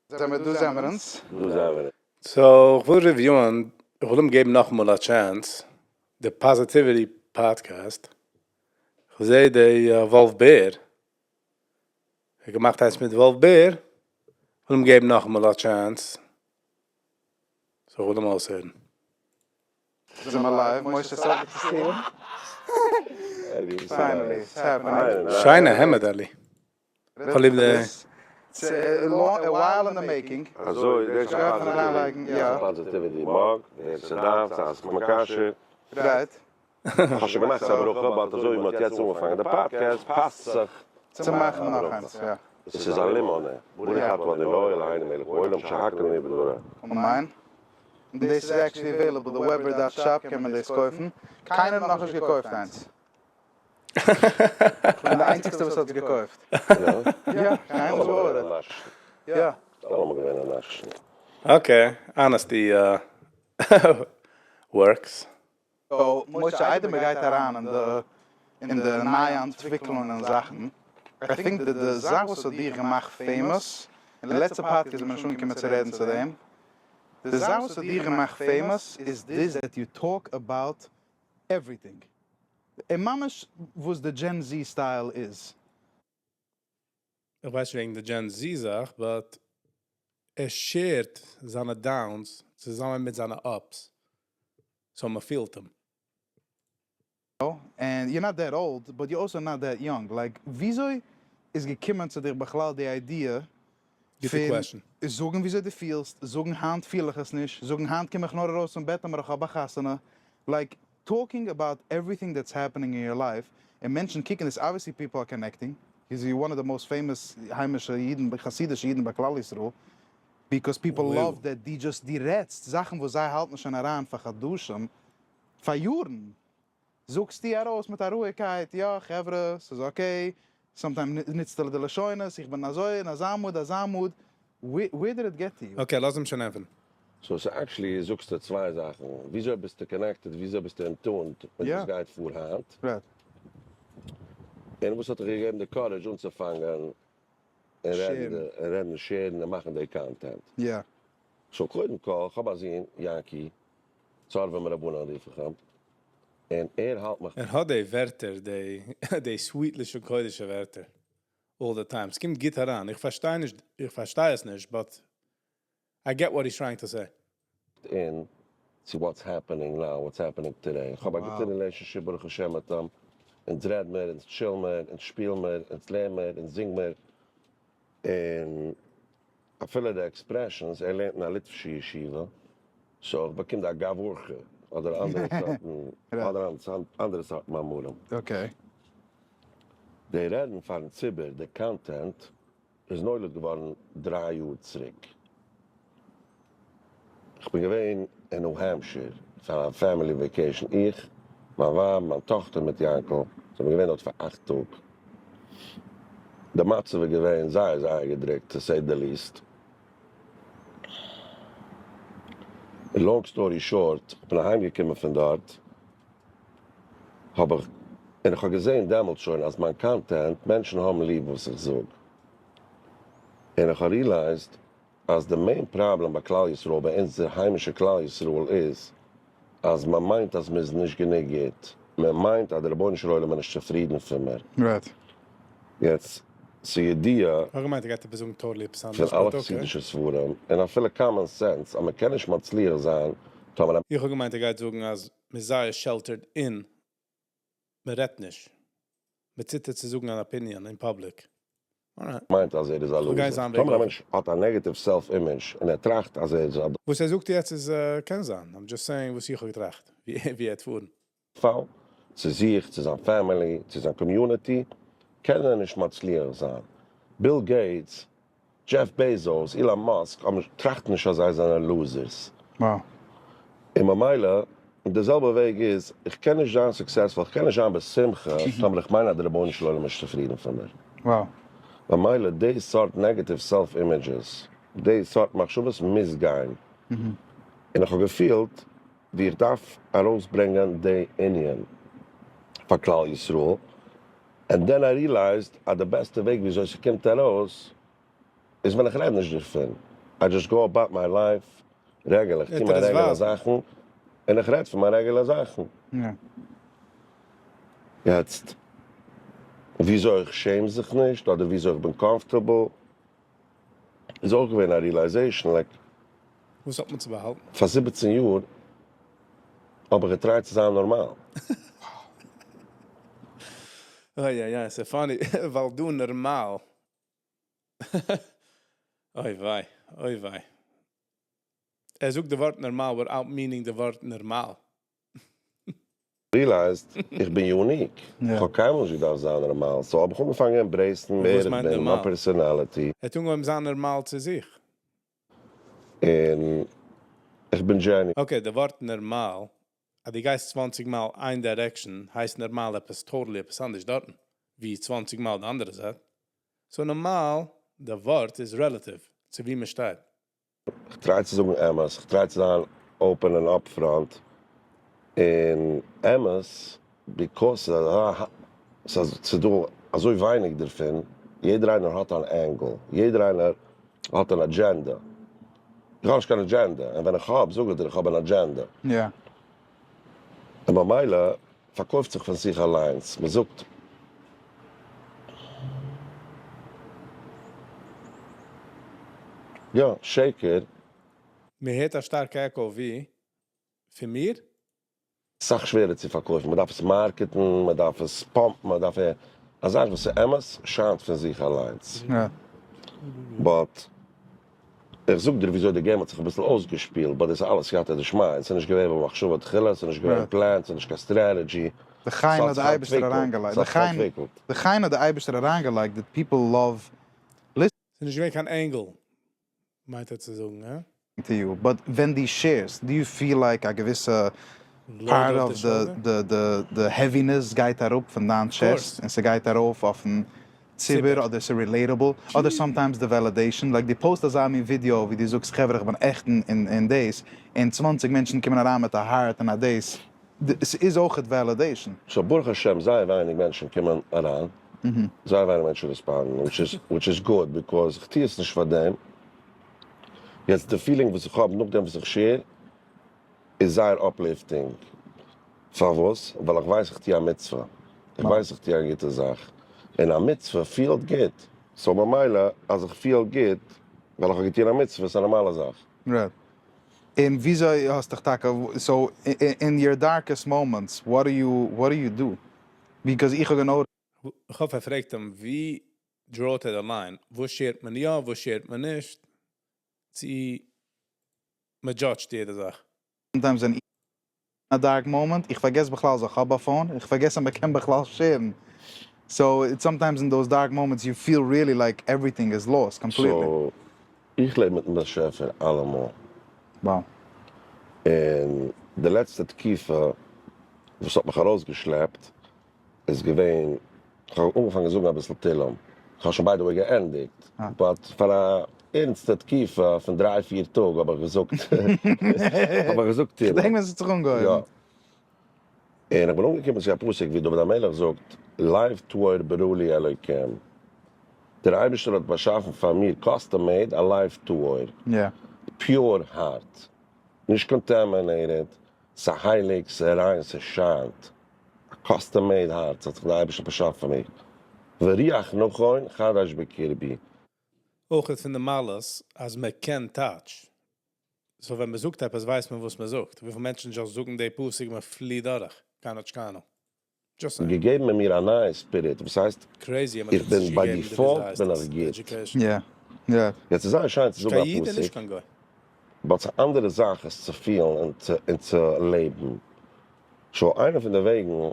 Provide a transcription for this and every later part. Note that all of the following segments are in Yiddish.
זעמער דא זעמער אונז. דא זעמער. So איך וויל review ען, איך וויל אים געבן נאכאמאל א chance, די Positivity podcast, איך זעה די וואלף בער, ער האט געמאכט איינס מיט וואלף בער, איך וויל אים געבן נאכאמאל א chance, so איך וויל אים אויסהערן. זעמער live, משה סארא צו see. Finally, it's happening. שיינע העמד אלי. כ'האב ליב די. It's a while in the making. אזוי, דאס איז א positivity mug, ווער ס'דארף, זיי זיך מקשר. Right. כ'האב שוין געמאכט א ברכה, but אזוי ווי מ'האט יעצט אנגעפאנגען די פאדקעסט, פאסט זיך צו מאכן נאך איינס, יא. עס איז א לימאנע. ברוך אתה אדוני אלהינו מלך העולם שהכל נהיה בדברו. אמן. און דאס איז actually available, די Weber dot shop קען מען דאס קויפן. קיינער האט נאכנישט געקויפט איינס. כ'בין די איינציגסטע וואס האט עס געקויפט. יא, קיינער האט געארדערט. יא. אלעמאל געווען א נאשן. Okay, honesty works. So, משה, איידער מען גייט אריין אין די אין די נייע אנטוויקלונגען און זאכן, I think די די זאך וואס האט דיך געמאכט famous, אין די לעצטע פאדקעסט איז מען נישט אנגעקומען צו רעדן צו דעם, די זאך וואס האט דיך געמאכט famous איז this that you talk about everything. און ממש וואס די Gen Z style איז. איך ווייס נישט וועגן די Gen Z זאך, but ער share ט זיינע downs צוזאמען מיט זיינע ups, so מען פילט אים. And you're not that old, but you're also not that young, like וויאזוי איז געקומען צו דיך בכלל די idea גוטע פון question. זאגן וויאזוי דו פילסט, זאגן היינט פיל איך עס נישט, זאגן היינט קום איך נאר ארויס פון בעט אבער איך האב א חתונה, like talking about everything that's happening in your life, און מענטשן קוקן דאס, obviously people are connecting, he's one of the most famous היימישע אידן, חסידישע אידן ביי כלל ישראל, because people love that דו just דו רעדסט זאכן וואס זיי האלטן שוין אריין פאר חדשים, פאר יארן. זאגסטו ארויס מיט א רואיגקייט, יא חברה, ס'איז okay, sometime נוצטו די לשונות, איך בין אזוי אין אזא mood, אזא mood, where did it get to you? Okay, לאז אים שוין ענטפערן. So ס'איז actually זאגסטו צוויי זאכן, וויאזוי ביסטו connected, וויאזוי ביסטו in tune מיט וואס גייט פאר היינט, און וואס האט דיך געגעבן די courage אנצופאנגען און רעדן און share ן און מאכן די content. So קודם כל, כ'האב א זון, יענקי, צארבע מרבנן רוף איך אים, און ער האלט מיך. ער האט די ווערטער, די די sweet לשון קודש'ע ווערטער, all the time, ס'קומט גוט אריין, איך פארשטיי נישט, איך פארשטיי עס נישט, but I get what he's trying to say. אין צו what's happening now, what's happening today, איך האב א גוטע relationship ברוך השם מיט אים, אונז רעד מיר, אונז chill מיר, אונז שפיל מיר, אונז לערן מיר, אונז זינג מיר, און אפילו די expressions, ער לערנט אין א ליטווישע ישיבה, so איך באקום די אגב אורחא אדער אנדערע סארטן, אדער אנדערע סארטן מאמרים. Okay. די רעדן פארן ציבור, די content, איז נולד געווארן 3 יאר צוריק. איך בין געווען אין ניו העמפשיר פאר א family vacation, איך, מיין ווייב, מיין טאכטער מיט יענקל, זענען געווען דארט פאר 8 טאג. די מצב איז געווען זייער זייער געדרוקט, to say the least. Long story short, איך בין אהיימגעקומען פון דארט, האב איך, און איך האב געזען דעמאלטס שוין אז מיין content, מענטשן האבן ליב וואס איך זאג. און איך האב realized אז די main problem ביי כלל ישראל, ביי אונזער היימישע כלל ישראל איז, אז מען מיינט אז מען איז נישט גענוג גוט. מען מיינט אז דער רבונו של עולם איז נישט צופרידן פון מיר. יעצט, ס'ידיעה כ'האב געמיינט ער גייט עפעס זאגן totally עפעס אנדערש, פון אלע but okay. חסידישע ספרים, און אפילו common sense, אז מען קען נישט מצליח זיין טאמער א. איך האב געמיינט ער גייט זאגן אז מען איז זייער sheltered אין מען רעדט נישט, מען ציטערט צו זאגן אן opinion אין public. Alright. מיינט אז ער איז א כ'גיי loser. זיין וועג טאמער א אויך. מענטש האט א negative self image און ער טראכט אז ער איז א. וואס ער זאגט יעצט איז קען זיין, I'm just saying וואס איך האב געטראכט ווי ער האט פארן. פאל, צו זיך, צו זיין family, צו זיין community, קען ער נישט מצליח זיין. ביל געיטס, דזשעף בעזאוס, אילאן מאסק האבן טראכטן נישט אז זיי זענען losers. און ממילא, די זעלבע וועג איז, איך קען נישט זיין successful, איך קען נישט זיין בשמחה, טאמער איך מיין אז דער רבונו של עולם איז נישט צופרידן פון מיר. ממילא די סארט negative self images, די סארט מחשבות מוז גיין. און איך האב געפילט ווי איך דארף ארויסברענגען די ענין פאר כלל ישראל, and then I realized אז די בעסטע וועג וויאזוי ס'קומט ארויס איז ווען איך רעד נישט דערפון. I just go about my life regular, איך טו מיין regular זאכן, און איך רעד פון מיין regular זאכן. יעצט, וויאזוי איך שעם זיך נישט, אדער וויאזוי איך בין comfortable, איז אויך געווען א realization, like. וואס האט מען צו באהאלטן? פאר 17 יאר האב איך געטרייט צו זיין נארמאל. אוי אוי אוי, ס'איז funny, ווייל דא נארמאל. אוי וויי, אוי וויי. ער זאגט די ווארט נארמאל without meaning די ווארט נארמאל. Realized איך בין unique, איך האב קיינמאל נישט געדארפט זיין נארמאל, so האב איך אנגעפאנגען embrace ן ווער איך בין, מיין personality. ער האט אנגעהויבן זיין נארמאל צו זיך. און איך בין genuine. Okay, די ווארט נארמאל, אז דו גייסט 20 מייל איין direction, הייסט נארמאל עפעס totally עפעס אנדערש דארטן, ווי 20 מייל די אנדערע זייט. So נארמאל, די ווארט איז relative צו ווי מען שטייט. איך try צו זאגן אמת, איך try צו זיין open און upfront, און אמת, because ס'איז דא אזוי ווייניג דערפון, יעדער איינער האט אן angle, יעדער איינער האט אן אדזשענדע, איך האב נישט קיין אדזשענדע, און ווען איך האב, זאג איך דיר איך האב אן אדזשענדע. און ממילא פארקויפט זיך פון זיך אליינס, מען זאגט. יא, שקר. מען הערט א שטארקע עקאו ווי? פון מיר? סאך שווערער צו פארקויפן, מען דארף עס market ן, מען דארף עס pump ן, מען דארף א זאך וואס איז אמת שיינט פון זיך אליינס. But איך זאג דיר וויאזוי די game האט זיך אביסל אויסגעשפילט, but דאס איז אלעס סייעתא דשמיא, ס'איז נישט געווען במחשבה תחילה, ס'איז נישט געווען planned, ס'איז נישט קיין strategy, די חן האט די אייבערשטער אריינגעלייגט, ס'האט זיך אנטוויקלט. די חן האט די אייבערשטער אריינגעלייגט that people love listening. ס'איז נישט געווען קיין angle מיינט ער צו זאגן, הא? To you, but ווען דו share סט, do you feel like א געוויסע part of די heaviness גייט אראפ פון דיין chest און ס'גייט ארויף אויפן ציבור אדער ס'איז relatable, אדער sometimes די validation, like דו post אזא מין ווידיאו ווי דו זאגסט חברה איך בין עכט אין דאס, און 20 מענטשן קומען אריין מיט א heart און א דאס, ס'איז אויכעט validation. So ברוך השם זייער ווייניג מענטשן קומען אריין, זייער ווייניג מענטשן respond ן, which is good because איך טוה עס נישט פאר דעם, יעצט די feeling וואס איך האב נאכדעם וואס איך share איז זייער uplifting, פארוואס? ווייל איך ווייס איך טוה א מצוה, איך ווייס איך טוה א גוטע זאך, און א מצוה פילט גוט, so ממילא אז איך פיל גוט ווייל איך האב געטון א מצוה איז א נארמאלע זאך. Right. און וויאזוי האסט דיך טאקע, so in your darkest moments what do you what do you do? Because איך האב גענאוטיסט. איך האף ער פרעגט אים ווי draw ט ער די line, וואס share ט מען יא וואס share ט מען נישט, צו מען judge ט יעדע זאך. Sometimes אין א dark moment, איך פארגעס בכלל אז איך האב א phone, איך פארגעס אז מען קען בכלל share ן, so sometimes in those dark moments you feel really like everything is lost completely. So איך לעב מיטן באשעפער אלעמאל. Wow. און די לעצטע תקופה וואס האט מיך ארויסגעשלעפט איז געווען, כ'האב אנגעפאנגען זאגן אביסל תהלים, כ'האב שוין by the way געענדיגט, but פאר א ערנסטע תקופה פון דריי פיר טאג האב איך געזאגט, האב איך געזאגט תהלים. כ'דענק ווען ס'האט זיך אנגעהויבן. יא. און איך בין אנגעקומען צו א פסוק ווי דוד המלך זאגט, לב טהור ברא לי אלוקים, דער אייבערשטער האט באשאפן פאר מיר custom made א לב טהור, pure heart, נישט contaminated, ס'הייליג, ס'ריין, ס'שיינט. א custom made הארץ האט זיך דער אייבערשטער באשאפן פאר מיר, ורוח נכון חדש בקרבי. אויך איז פון די מעלות אז מען קען טייטש, so ווען מען זאגט עפעס ווייסט מען וואס מען זאגט, וויפיל מענטשן just זאגן די פסוק מען פליט דורך, קיינער האט נישט קיין אנונג. Just saying. געגעבן אין מיר א נייע spirit, וואס הייסט Crazy אז מען איך האט בין נישט by געגעבן די default וויאזוי בין הייסט איך עס, גוט. Education. יא יא. יעצט איז זייער שיין צו נישט זאגן קיין א איד און נישט פסוק, קיין גוי. But ס'איז א אנדערע זאך עס צו פילן און צו לעבן. So איינע פון די וועגן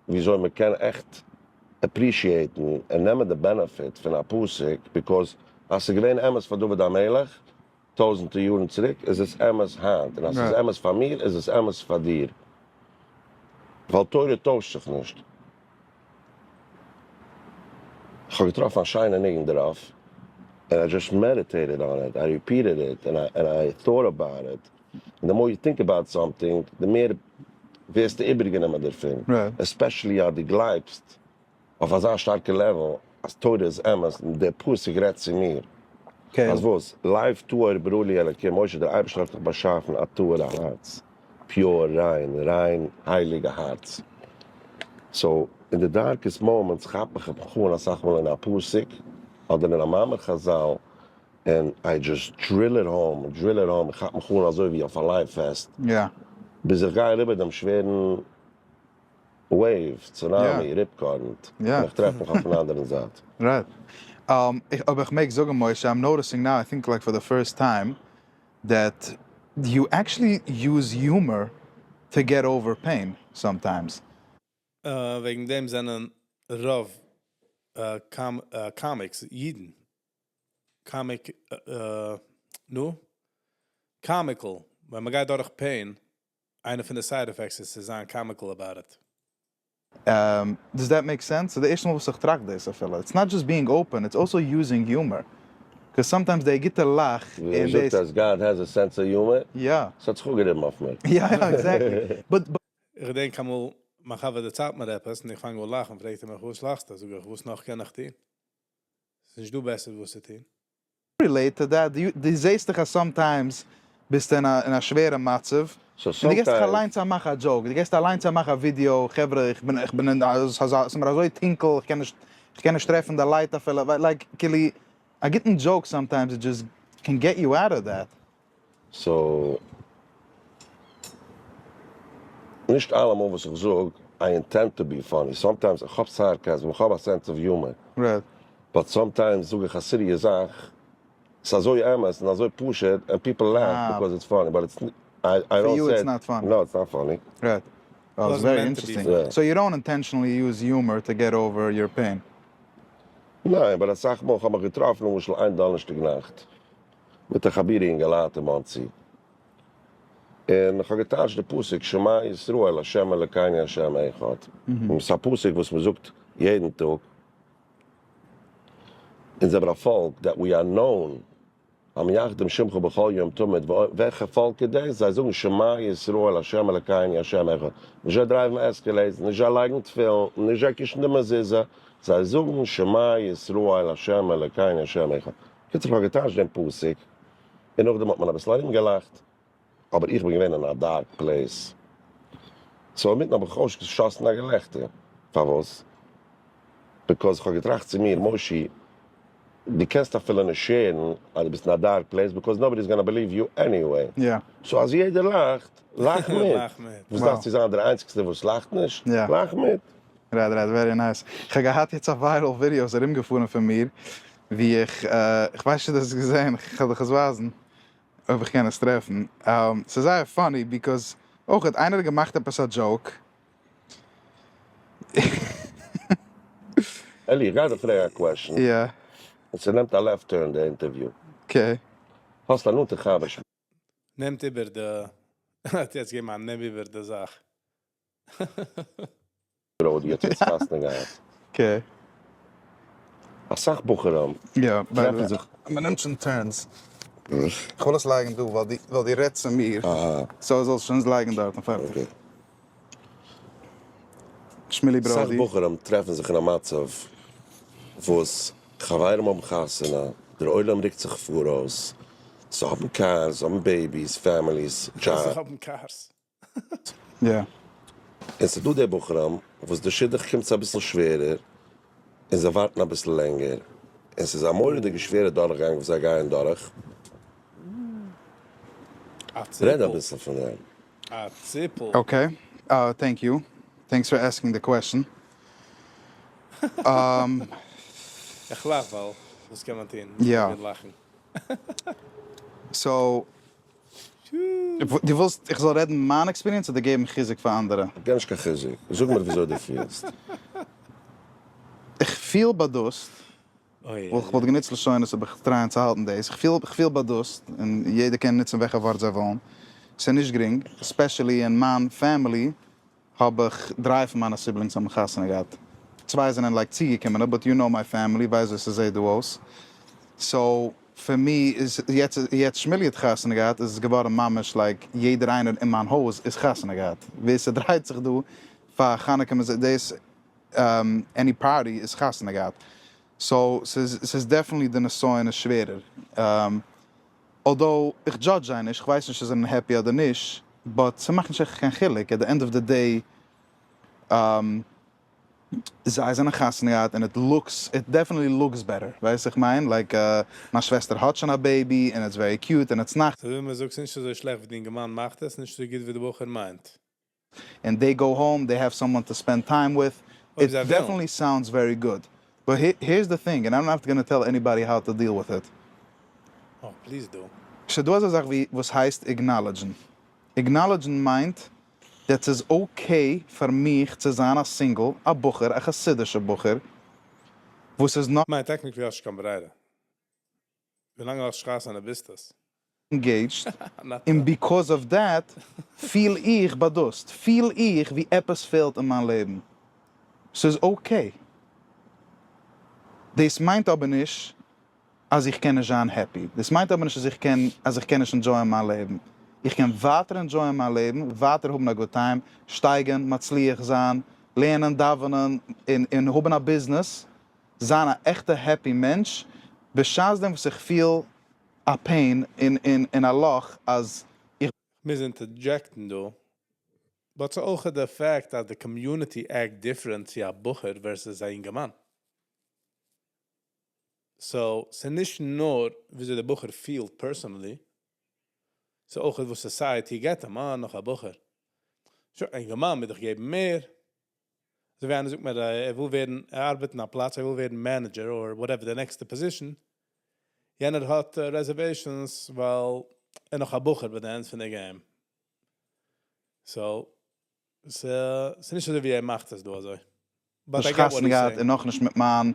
וויאזוי מען קען עכט appreciate ן און נעמען די benefit פון א פסוק, because אז ס'איז געווען אמת פאר דוד המלך טויזענטער יארן צוריק איז עס אמת היינט, און אז ס'איז אמת פאר מיר איז עס אמת פאר דיר, ווייל תורה טוישט זיך נישט. כ'האב געטראפן א שיינע ניגון דערויף, and I just meditated on it, I repeated it, and I thought about it, און the more you think about something, די מער ווערסטו איבערגענומען דערפון, especially אז דו גלייבסט אויף אזא שטארקע level אז תורה איז אמת און דער פסוק רעדט צו מיר. אז וואס? לב טהור ברא לי אלקים, משה דער אייבערשטער האט דיך באשאפן א טהור'ע הארץ, pure, ריין, ריין, הייליגע הארץ. So, אין די darkest moments כאפ איך מיך אן אסאך מאל אין א פסוק, אדער אין א מאמר חזל, און I just drill it home, drill it home, איך כאפ מיך אן אזוי ווי אויף א life vest, ביז איך גיי אריבער דעם שווערן wave, tsunami, rip current, און איך טרעף מיך אויפן אנדערן זייט. Right. אויב איך מעג זאגן משה, I'm noticing now, I think like for the first time, that you actually use humor to get over pain sometimes. וועגן דעם זענען רוב comics אידן. Comic, נו? Comical. ווען מ'גייט דורך pain, איינע פון די side effects איז צו זיין comical about it. Does that make sense? ס'איז די ערשטע מאל וואס איך טראכט דאס אפילו. It's not just being open, it's also using humor. Cause sometimes די גוטע לאך ווי מען זאגט אז God has a sense of humor. יא. ס'האט זיך אפגעריבן אויף מיר. יא יא exactly. But. איך געדענק אמאל מיין חבר דערציילט מיר עפעס און איך פאנג אן לאכן, פרעגט ער מיך וואס לאכסטו? זאג איך וואס נאך קען איך טון? ס'איז נישט דא בעסער וואס צו טון. Relate to that? דו זעסט דיך אז sometimes ביסטו אין א שווערע מצב, און דו געסט דיך אליינס א מאך א joke, דו געסט אליינס א מאך א ווידיאו, חברה איך בין איך בין אין ס'איז מיר אזוי טונקל איך קען נישט איך קען נישט טרעפן די light אפילו, like כאילו א גוטן joke sometimes it just can get you out of that. So נישט אלעמאל וואס איך זאג I intend to be funny, sometimes איך האב sarcasm, איך האב א sense of humor, but sometimes זאג איך א serious זאך, ס'איז אזוי אמת און אזוי פשוט, and people laugh because it's funny, but it's I don't say it, no it's not funny. Right. Wow, it's very interesting. So you don't intentionally use humor to get over your pain? ניין, but אסאך מאל, כ'האב מיך געטראפן למשל איין דאנערשטאג נאכט מיט א חבורה אינגעלייט אין מאנסי, און כ'האב געטייטשט די פסוק שמע ישראל ה' אלקינו ה' אחד, און ס'איז א פסוק וואס מ'זאגט יעדן טאג, אונז זעמיר א פאלק that we are known המייחדים שמך בכל יום תמיד, וועלכע פאלק איז דאס? זיי זאגן שמע ישראל ה' אלקינו ה' אחד, נישט זיי דרייוון Escalades, נישט זיי לייגן תפילין, נישט זיי קושן די מזוזה, זיי זאגן שמע ישראל ה' אלקינו ה' אחד. קיצור כ'האב געטייטשט דעם פסוק, און נאכדעם האט מען אביסל ארומגעלאכט, אבער איך בין געווען אין א dark place, so אינמיטן האב איך אויסגעשאסן א געלעכטער, פארוואס? Because איך האב געטראכט צו מיר, מושי, דו קענסט אפילו נישט share ן אז דו ביסט אין א dark place, because nobody is gonna believe you anyway. So אז יעדער לאכט, לאך מיט. וואס דארפסטו זיין דער איינציגסטער וואס לאכט נישט? לאך מיט. Right right, very nice. איך האב געהאט יעצט א viral video איז ארומגעפארן פון מיר, ווי איך, איך ווייס נישט צו דו האסט עס געזען, איך וועל דיך עס ווייזן. אויב איך קען עס טרעפן. ס'איז זייער funny because אויך האט איינער געמאכט עפעס א joke. אלי, איך גיי דיך פרעגן א question. יא. און ס'נעמט א left turn די interview. Okay. האסט א נאנטע חבר. נעמט איבער די, האט יעצט געגעבן א נעם איבער די זאך. בראדי האט יעצט חתונה געהאט. Okay. אסאך בחורים טרעפן זיך. מען נעמט שוין turns. איך וויל עס לייגן דא ווייל דו רעדסט צו מיר. So זאלסט שוין עס לייגן דארט און פערטיג. שמילי בראדי. אסאך בחורים טרעפן זיך אין א מצב וואס חברים האבן חתונה, דער עולם רוקט זיך פאראויס, זיי האבן cars, זיי האבן babies, families, jobs. זיי האבן cars. יא. און ס'דא די בחורים וואס די שידוך קומט זיי אביסל שווערער און זיי ווארטן אביסל לענגער, און ס'איז א מורא'דיגע שווערע דורכגאנג וואס זיי גייען דורך. רעד אביסל פון דעם. א ציפל. Okay, thank you. Thanks for asking the question. איך לאך ווייל וואס קען מען טון? יא. מ'קען לאכן. So, דו ווילסט איך זאל רעדן מיין experience אדער געבן חיזוק פאר אנדערע? געב נישט קיין חיזוק, זאג מיר וויאזוי דו פילסט. איך פיל באדוסט, ווייל איך וואלט גענוצט לשונות אבער איך try ען צו האלטן דאס, איך פיל איך פיל באדוסט, און יעדער קען נוצן וועלכע ווארט זיי ווילן, ס'איז נישט גרינג, especially אין מיין family האב איך דריי פון מיינע siblings האבן חתונה געהאט, צוויי זענען like צוגעקומענע, but you know my family, ווייסט ווי ס'זעהט דא אויס, so פאר מיר איז יעצט יעצט שמילי האט חתונה געהאט איז עס געווארן ממש like יעדער איינער אין מיין הויז איז חתונה געהאט, ווער ס'דרייט זיך דא פאר חנוכה מ'זעט דאס any party איז חתונה געהאט. So ס'איז ס'איז definitely די נסיון איז שווערער. Although איך judge זיי נישט, כ'ווייס נישט צו זיי זענען happy אדער נישט, but ס'מאכט נישט עכט קיין חילוק, at the end of the day זיי זענען חתונה געהאט און it looks, it definitely looks better, ווייסט איך מיין? Like מיין שוועסטער האט שוין א baby און it's very cute און it's נחת. ס'איז ווי מ'זאגט ס'נישט אזוי שלעכט ווי די אינגערמאן מאכט עס, נישט אזוי גוט ווי די בחור מיינט. און they go home, they have someone to spend time with, אויב it זיי ווילן. definitely sounds very good, but here's the thing, און I'm not gonna tell anybody how to deal with it. Oh, please do. ס'דא אזא זאך ווי וואס הייסט acknowledge ן. Acknowledge ן מיינט that ס'איז okay פאר מיך צו זיין א single, א בחור, א חסידישע בחור, וואס איז נאך. כ'מיין technically האסט נישט קיין ברירה. ווילאנג האסט נישט חתונה ביסט עס. Engaged, און because of that פיל איך באדאסט, פיל איך ווי עפעס פעלט אין מיין לעבן. ס'איז okay. דאס מיינט אבער נישט אז איך קען נישט זיין happy. דאס מיינט אבער נישט אז איך קען אז איך קען נישט enjoy ען מיין לעבן. איך קען ווייטער enjoy ען מיין לעבן, ווייטער האבן א good time, שטייגען, מצליח זיין, לערנען, דאווענען, און און האבן א ביזנעס, זיין א עכטע happy מענטש, בשעת דעם וואס איך פיל א pain און און און א לאך אז איך. כ'מוז interject ן דא, but ס'איז אויך די fact אז די community act different צו א בחור versus א אינגערמאן. So ס'נישט נאר וויאזוי די בחור פילט personally, ס'איז אויך וואס society געבט אים, אה נאך א בחור. שוין א אינגערמאן מוז דאך געבן מער. אזוי ווי איינער זאגט מיר ער וויל ווערן, ער ארבעט אין א פלאץ, ער וויל ווערן manager or whatever די נעקסטע position, יענער האט reservations ווייל ער נאך א בחור ביי די end פון די game. So ס'נישט אזוי ווי ער מאכט עס דא אזוי. But נישט I get what חתונה he's געהאט saying. און נאכנישט מיט מיין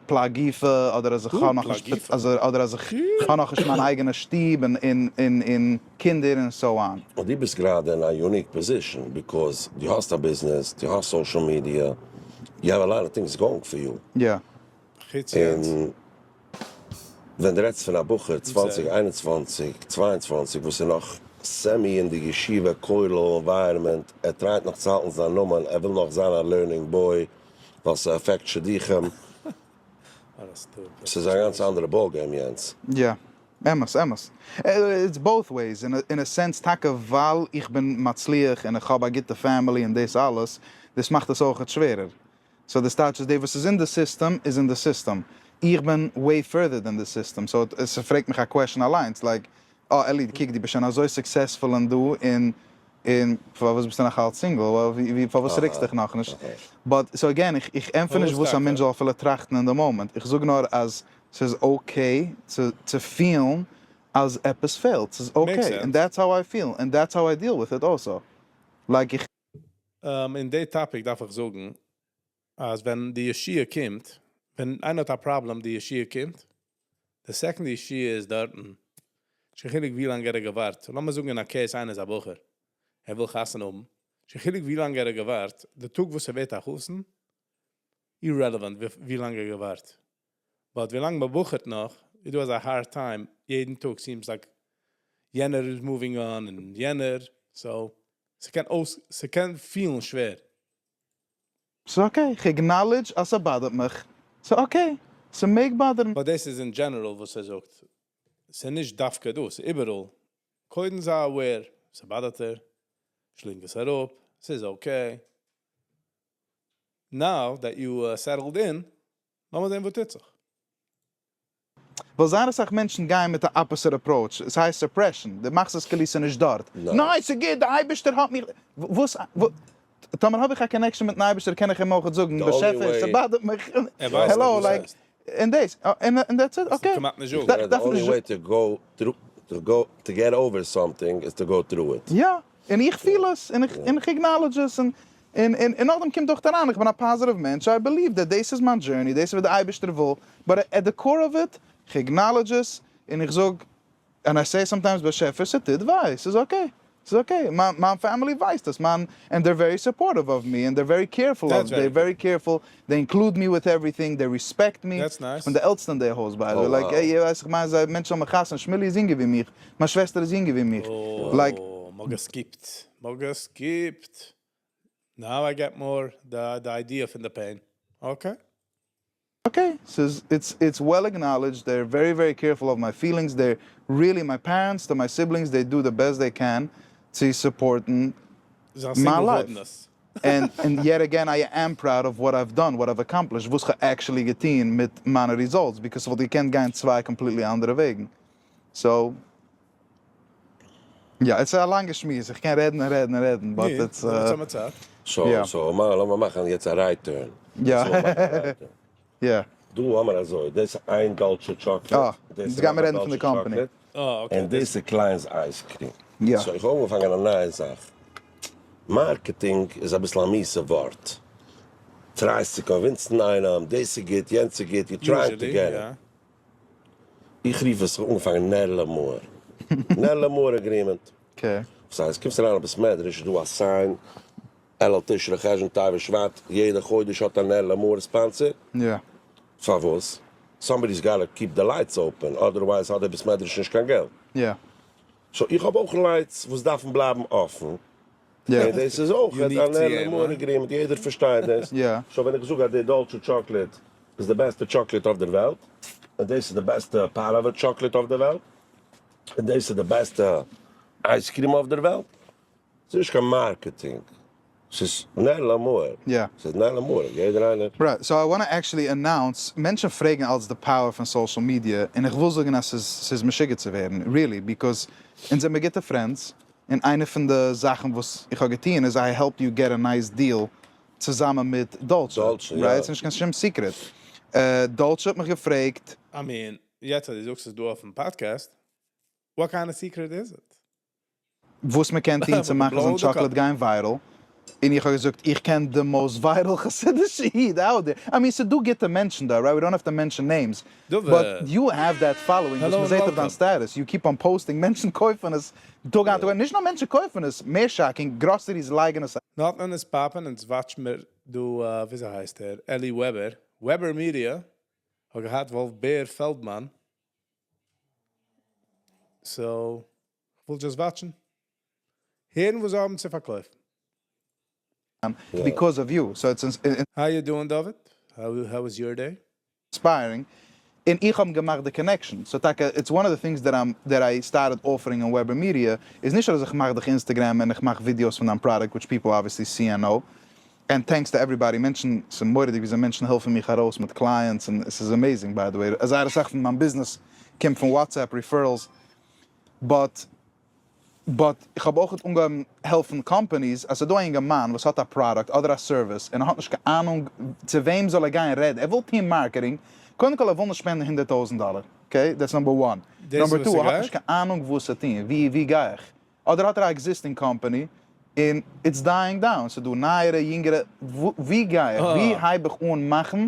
פלג גופא, אדער אז איך האב נאכנישט אדער אז איך האב נאכנישט מיין אייגענע שטוב און און און קינדער און so on. און דו ביסט גראדע אין א unique position because דו האסט א ביזנעס, דו האסט social media, you have a lot of things going for you. יא. חוץ יענץ. און ווען דו רעדסט פון א בחור 20, 21, 22 וואס איז נאך semi אין די ישיבה כולל environment, ער try ט נאך צו האלטן זיין נאמען, ער וויל נאך זיין א learning boy ווייל ס' affect שידוכים. ס'איז א גאנץ אנדערע ball game יענץ. יא. אמת, אמת. It's both ways, אין א sense טאקע ווייל איך בין מצליח און איך האב א גוטע family און דאס אלעס, דאס מאכט עס אויכעט שווערער. So דאס טייטש אז דער וואס איז אין די סיסטעם איז אין די סיסטעם. איך בין way further than די סיסטעם. So עס פרעגט מיך א question אליינס, like, אה אלי, קוק דו ביסט שוין אזוי successful און דא און און פארוואס ביסטו נאך אלץ single? ווי פארוואס ריקסט דיך נאכנישט? But so again, איך איך ענטפער נישט וואס א מענטש זאל אפילו טראכטן אין די מאמענט. איך זאג נאר אז ס'איז okay צו צו פילן אז עפעס פעלט. ס'איז okay. און that's how I feel. און that's how I deal with it also. Like איך. אין די topic דארף איך זאגן אז ווען די ישועה קומט, ווען איינער האט א פראבלעם די ישועה קומט, די second די ישועה איז דארטן, נישט קיין חילוק ווי לאנג ער האט געווארט, לאמיר זאגן אין א case איינער איז א בחור, ער וויל חתונה האבן, נישט קיין חילוק ווי לאנג ער האט געווארט, די טאג וואס ער ווערט א חתן, irrelevant ווי לאנג ער האט געווארט, but ווי לאנג מען בחור'ט נאך, איז דא אזא hard time, יעדן טאג seems like יענער איז moving on און יענער, so ס'קען אויס ס'קען פילן שווער. ס'איז okay, איך acknowledge אז ס' bother ט מיך, ס'איז okay, ס'מעג bother ן. But דאס איז אין general וואס ער זאגט, ס'איז נישט דווקא דא, ס'איז איבעראל, קודם זיי aware, ס' bother ט דיר, שלינג עס אראפ, ס'איז okay. Now that you settled in, לאמיר זען וואס טוט זיך. ווייל זייער אסאך מענטשן גייען מיט א opposite approach, עס הייסט suppression, דו מאכסט עס כאילו ס'איז נישט דארט, ניין ס'איז גוט, די אייבערשטער האט מיך, וואס, טאמער האב איך א connection מיטן אייבערשטער קען איך אים אויכעט זאגן, באשעפער ס' bother ט מיך, העלא, like, און דאס, און that's it, okay. The only way to go through, to go, to get over something is to go through it. יא, און איך פיל עס, און איך acknowledge עס, און און און נאכדעם קומט אויך אריין, איך בין א positive מענטש, I believe that דאס איז מיין journey, דאס איז וואס די אייבערשטער וויל, but at the core of it, איך acknowledge עס, און איך זאג, און I say sometimes באשעפער ס'טוט וויי, ס'איז okay, ס'איז okay, מיין מיין family ווייסט עס, מיין, and they're very supportive of me, and they're very careful of, they're very careful, they include me with everything, they respect me, איך בין די עלטסטע אין די הויז by the way, like, איר ווייסט איך מיין זיי מענטשן האבן חתונה, שמילי איז יונגער ווי מיך, מיין שוועסטער איז יונגער ווי מיך, like. מ'האט גע skip ט, מ'האט גע skip ט. Now I get more the idea פון די pain. Okay. Okay, ס'איז it's it's well acknowledged, they're very very careful of my feelings, they're really my parents, to my siblings, they do the best they can צו support ן זיין מיין life. singlehoodness. And and yet again I am proud of what I've done, what I've accomplished, וואס כ'האב actually געטון מיט מיינע results, because ס'וואלט געקענט גיין צוויי completely אנדערע וועגן. So יא, עס איז א לאנגע שמועס, איך קען רעדן און רעדן און רעדן, but it's So so לאמיר מאכן יעצט א right turn. יא. יא. דא האמער אזוי, דאס איז איין Dolce chocolate, דאס איז גיימער נאך א רעדן פון די Dolce company. chocolate, און דאס איז Klein's ice cream. יא. So איך האב אנגעפאנגען א נייע זאך. Marketing איז אביסל א מיאוסע ווארט. try סט צו convince ן איינעם, דאס איז גוט, יענץ איז גוט, you trying to get. איך רוף עס, איך האב אנגעפאנגען נר למאור. נר למאור agreement. Okay. וואס הייסט, קומסט אריין אין בית מדרש איז דא א sign, אלול תשרי חשון טבת שבט, יעדע חודש האט א נר למאור sponsor. יא. פארוואס? Somebody's gotta keep the lights open, otherwise האט דער בית מדרש נישט קיין געלט. יא. So איך האב אויך lights וואס דארפן בלייבן אפן. און דאס איז אויך א נר למאור agreement, יעדער פארשטייט דאס. So ווען איך זאג אז די Dolce chocolate איז די בעסטע chocolate אויף דער וועלט, און דאס איז די בעסטע פאראווע chocolate אויף דער וועלט, און דאס איז די בעסטע ice cream אויף דער וועלט, ס'איז נישט קיין marketing, ס'איז נר למאור, ס'איז נר למאור, יעדער איינער. Right, so I wanna actually announce, מענטשן פרעגן אלץ די power פון social media, און איך וויל זאגן אז ס'איז ס'איז משוגע צו ווערן, really, because אונז זעמיר גוטע friends, און איינע פון די זאכן וואס איך האב געטון איז I helped you get a nice deal צוזאמען מיט Dolce, right? ס'נישט קיין שום secret. Dolce האט מיך געפרעגט. I mean, יעצט אז דו זאגסט עס דא אויפן podcast, what kind of secret is it? וואס מען קען טון צו מאכן זיין chocolate גיין viral, און איך האב געזאגט איך קען די most viral חסידישע איד out there, I mean ס'דא גוטע מענטשן דא, right, we don't have to mention names, but you have that following וואס מ'זעט אויף דיין status, you keep on posting, מענטשן קויפן עס טאג איין טאג אויס, נישט נאר מענטשן קויפן עס, מער shocking, groceries לייגן עס. נתן איז popping אונז watch מיר דא וויאזוי הייסט ער אלי וועבער, Weber Media האט געהאט וואלף בער פעלדמאן, so כ'וויל just watch ן הערן וואס זיי האבן צו פארקויפן. Because of you, so it's How you doing דוד? How was your day? Inspiring, און איך האב געמאכט די connection, so טאקע it's one of the things that I started offering אין Weber Media, איז נישט אז איך מאך דיך Instagram און איך מאך ווידיאוס פון דיין product which people obviously see and know, and thanks to everybody, מענטשן, ס'איז מורא'דיג וויאזוי מענטשן העלפן מיך ארויס מיט clients און עס איז amazing by the way, זייער אסאך פון מיין ביזנעס קומט פון WhatsApp referrals, but but איך האב אויך אנגעהויבן העלפן companies אז ס'איז דא א אינגערמאן וואס האט א product אדער א service און ער האט נישט קיין אהנונג צו וועם זאל ער גיין רעדן, ער וויל טון marketing, קודם כל ער וויל נישט spend ן 100,000 דאלער, okay that's number one, number two ער האט נישט קיין אהנונג וואס צו טון, ווי ווי גיי איך, אדער האט ער א existing company און it's dying down, ס'איז דא נייערע יונגערע, ווי גיי איך, ווי הייב איך אן מאכן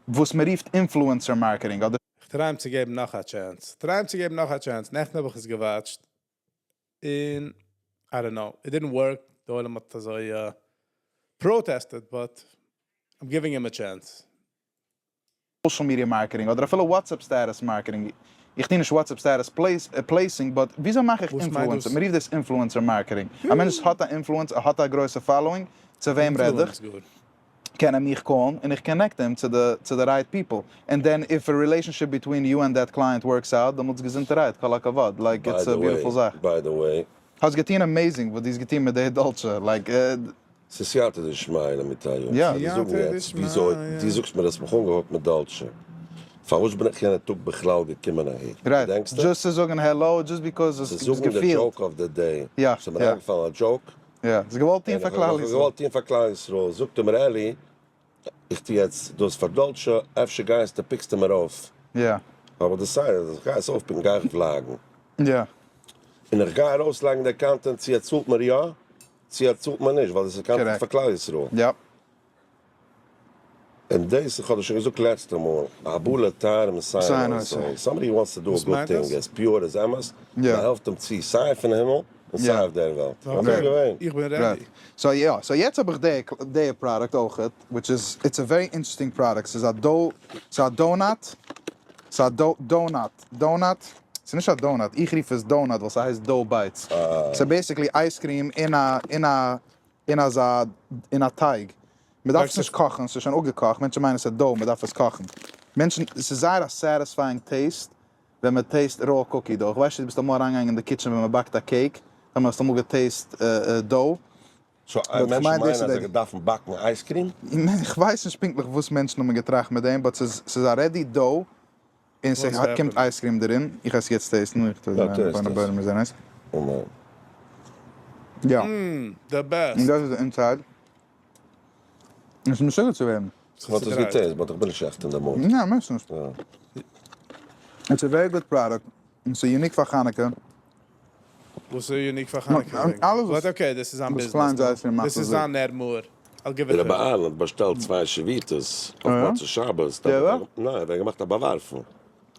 וואס מ'רופט influencer marketing אדער. כ'טריי אים צו געבן נאך א chance. טריי אים צו געבן נאך א chance. נעכטן האב איך עס גע watch ט. און I don't know. It didn't work. די עולם האט אזוי protested but I'm giving him a chance. Social media marketing אדער אפילו WhatsApp status marketing, איך טו נישט WhatsApp status placing but וויאזוי מאך איך influencer, מ'רופט דאס influencer marketing, א מענטש האט א influence, ער האט א גרויסע following, צו וועם רעד איך? קען ער מיך call ן און איך connect אים צו די צו די right people, and then if a relationship between you and that client works out, דעמאלטס געזונטערהייט, כל הכבוד, like it's a beautiful זאך. By the way. האסט געטון amazing וואס דו האסט געטון מיט די Dolce, like. ס'איז סייעתא דשמיא למיטב. די זאגן יעצט וויאזוי דו זאגסט מיר האסט מיך אנגעהאקט מיט Dolce. פארוואס בין איך יענע טאג בכלל געקומען אהער? געדענקסטו? Just צו זאגן העלאו, just because עס צו זאגן די joke of the day. ס'איז מיר איינגעפאלן א joke. יא, האסט געוואלט טון פאר כלל ישראל. געוואלט טון פאר כלל ישראל. זאגט ער מיר אלי, איך טו יעצט דאס פאר Dolce, אפשר גייסטו pick סטו מיר אויף. יא. האב איך decided אז איך גיי עס אויף pick ן גיי איך vlog ן. יא. און איך גיי ארויסלייגן די content צו ער צאלט מיר יא, צו ער צאלט מיר נישט, ווייל דאס איז content פאר כלל ישראל. יא. און דאס, איך האב דיר שוין געזאגט לעצטע מאל, הבא לטהר מסייעין אותו, somebody wants to do a good thing, as pure as אמת, מען העלפט אים צו סיי פון הימל און סיי אויף דער וועלט. אזוי געווען. איך בין ready. So יא, so יעצט האב איך די product אויכעט, which is, it's a very interesting product, ס'איז א dough, ס'איז א donut, ס'איז א donut, donut, ס'איז נישט א donut, איך רוף עס donut ווייל ס'הייסט dough bites, ס'איז basically ice cream אין א, אין א, אין אזא, אין א טייג. מען דארף עס נישט קאכן, ס'איז שוין אפגעקאכט, מענטשן מיינען ס'איז dough, מען דארף עס קאכן. מענטשן, ס'איז זייער א satisfying taste ווען מען taste raw cookie dough. כ'ווייס נישט צו דו ביסט אמאל אריינגעגאנגען אין די kitchen ווען מען באקט א cake, טאמער האסטו אמאל גע taste dough. So מענטשן מיינען אז זיי דארפן באקן ice cream? כ'ווייס נישט פונקטליך וואס מענטשן האבן געטראכט מיט דעם, but ס'איז א ready dough און ס'קומט ice cream דערין. איך עס יעצט taste ן, איך טוה זען עס. יא. The best. און דאס איז די inside. עס איז משוגע צו ווערן. כ'וואלט עס גע taste but איך בין נישט עכט אין די mood. ניין, מוזט נישט. It's a very good product. און ס'איז unique פאר חנוכה. וואס איז unique פאר חנוכה? אלעס but okay, דאס איז זיין ביזנעס. דאס איז זיין נר מאור. I'll give it רבי אהרן האט באשטעלט צוויי שביתות אויף מוצאי שבת. ניין, ער האט געמאכט א באווארפן.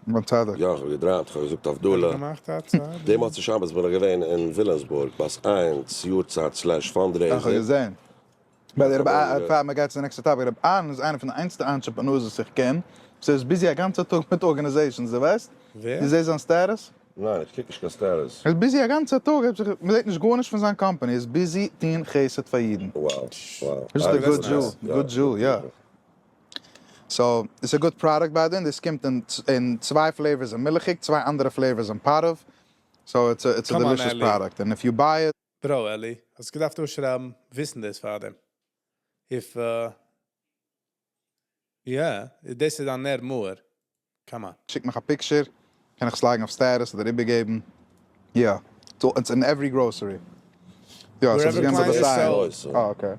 ביים צדיק. יא, איך האב געדרייווט, איך האב געזאגט הבדלה. די מוצאי שבת בין איך געווען אין וויליאמסבורג בת איינס יארצייט slash fundraiser. איך האב געזען. ביי די רבי אהרן, פאר מען גייט צו די נעקסטע topic, רבי אהרן איז איינער פון די איינציגסטע entrepreneurs וואס איך קען, וואס ער איז busy א גאנצע טאג מיט organizations, דו ווייסט? ווער? דו זעסט זיין status? ניין, איך קוק נישט קיין status. ער איז busy א גאנצע טאג, ער האט זיך, מען זעט נישט גארנישט פון זיין קאמפאני, ער איז busy טוהן חסד פאר אידן. Wow, wow. Just a good Jew, good Jew, יא. So, it's a good product by the way, דאס קומט אין צוויי flavors אין מילכיג, צוויי אנדערע flavors אין פארעוו, so it's a delicious product, and if you buy it. Bro אלי, האסט געדארפט אויסשרייבן וויסן דאס פארדעם. If יא, דאס איז א נר מאור. Come on. שיק מיך א picture, קען איך עס לייגן אויף status אדער איבערגעבן. יא, it's in every grocery. יא, ס'איז גאנץ א באסיין. אה, okay.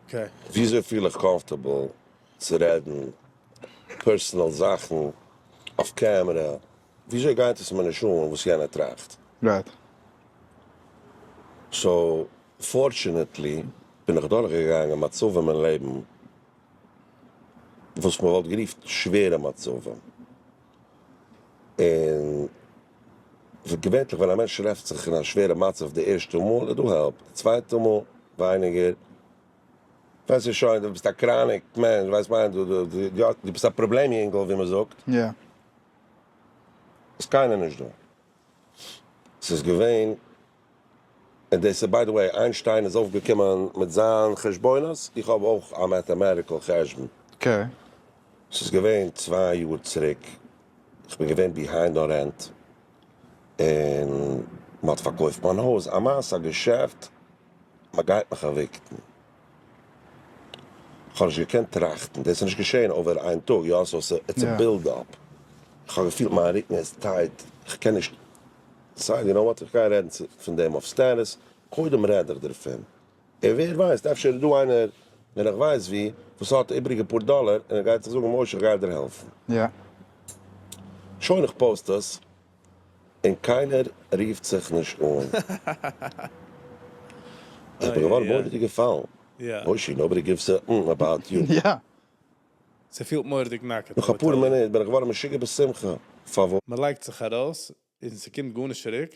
Okay. וויאזוי פיל איך comfortable צו רעדן personal זאכן אויף camera? וויאזוי גייט עס מיר נישט אן וואס יענער טראכט? Right. So fortunately בין איך דורכגעגאנגען מצבים אין לעבן וואס מען וואלט גערופט שווערע מצבים, און געווענטליך ווען א מענטש טרעפט זיך אין א שווערע מצב די ערשטע מאל איז דא help, די צווייטע מאל ווייניגער, ווייסט איר שוין דו ביסט א chronic מענטש, ווייסט מיין דו ביסט א פראבלעם יונגל ווי מען זאגט. איז קיינער נישט דא. ס'איז געווען, און דאס איז by the way, איינשטיין איז אויפגעקומען מיט זיין חשבונות, איך האב אויך א mathematical חשבון. ס'איז געווען 2 יאר צוריק, איך בין געווען behind on rent, און מ'האט פארקויפט מיין הויז, א מעשה, א געשעפט, מ'גייט מיך evict ן. כ'האב נישט געקענט טראכטן, דאס איז נישט געשען over איין טאג, יא, so it's a build up, כ'האב געפילט מיין רוקן איז tight, כ'קען נישט, סיי you know what, איך גיי רעדן פון דעם אויף status, קודם רעד איך דערפון, און ווער ווייסט אפשר איז דא איינער ווען איך ווייס ווי, וואס האט איבריגע פאר דאלער און ער גייט זיך זאגן משה איך גיי דיר העלפן. שוין איך post עס, און קיינער רופט זיך נישט אן. איך בין געווארן מורא'דיג געפאלן. מושי, nobody gives a about you. ס'פילט מורא'דיג נאקעט. נאך אפאר מינוט בין איך געווארן משוגע בשמחה. פארוואס? מ'לייגט זיך ארויס און ס'קומט גארנישט צוריק.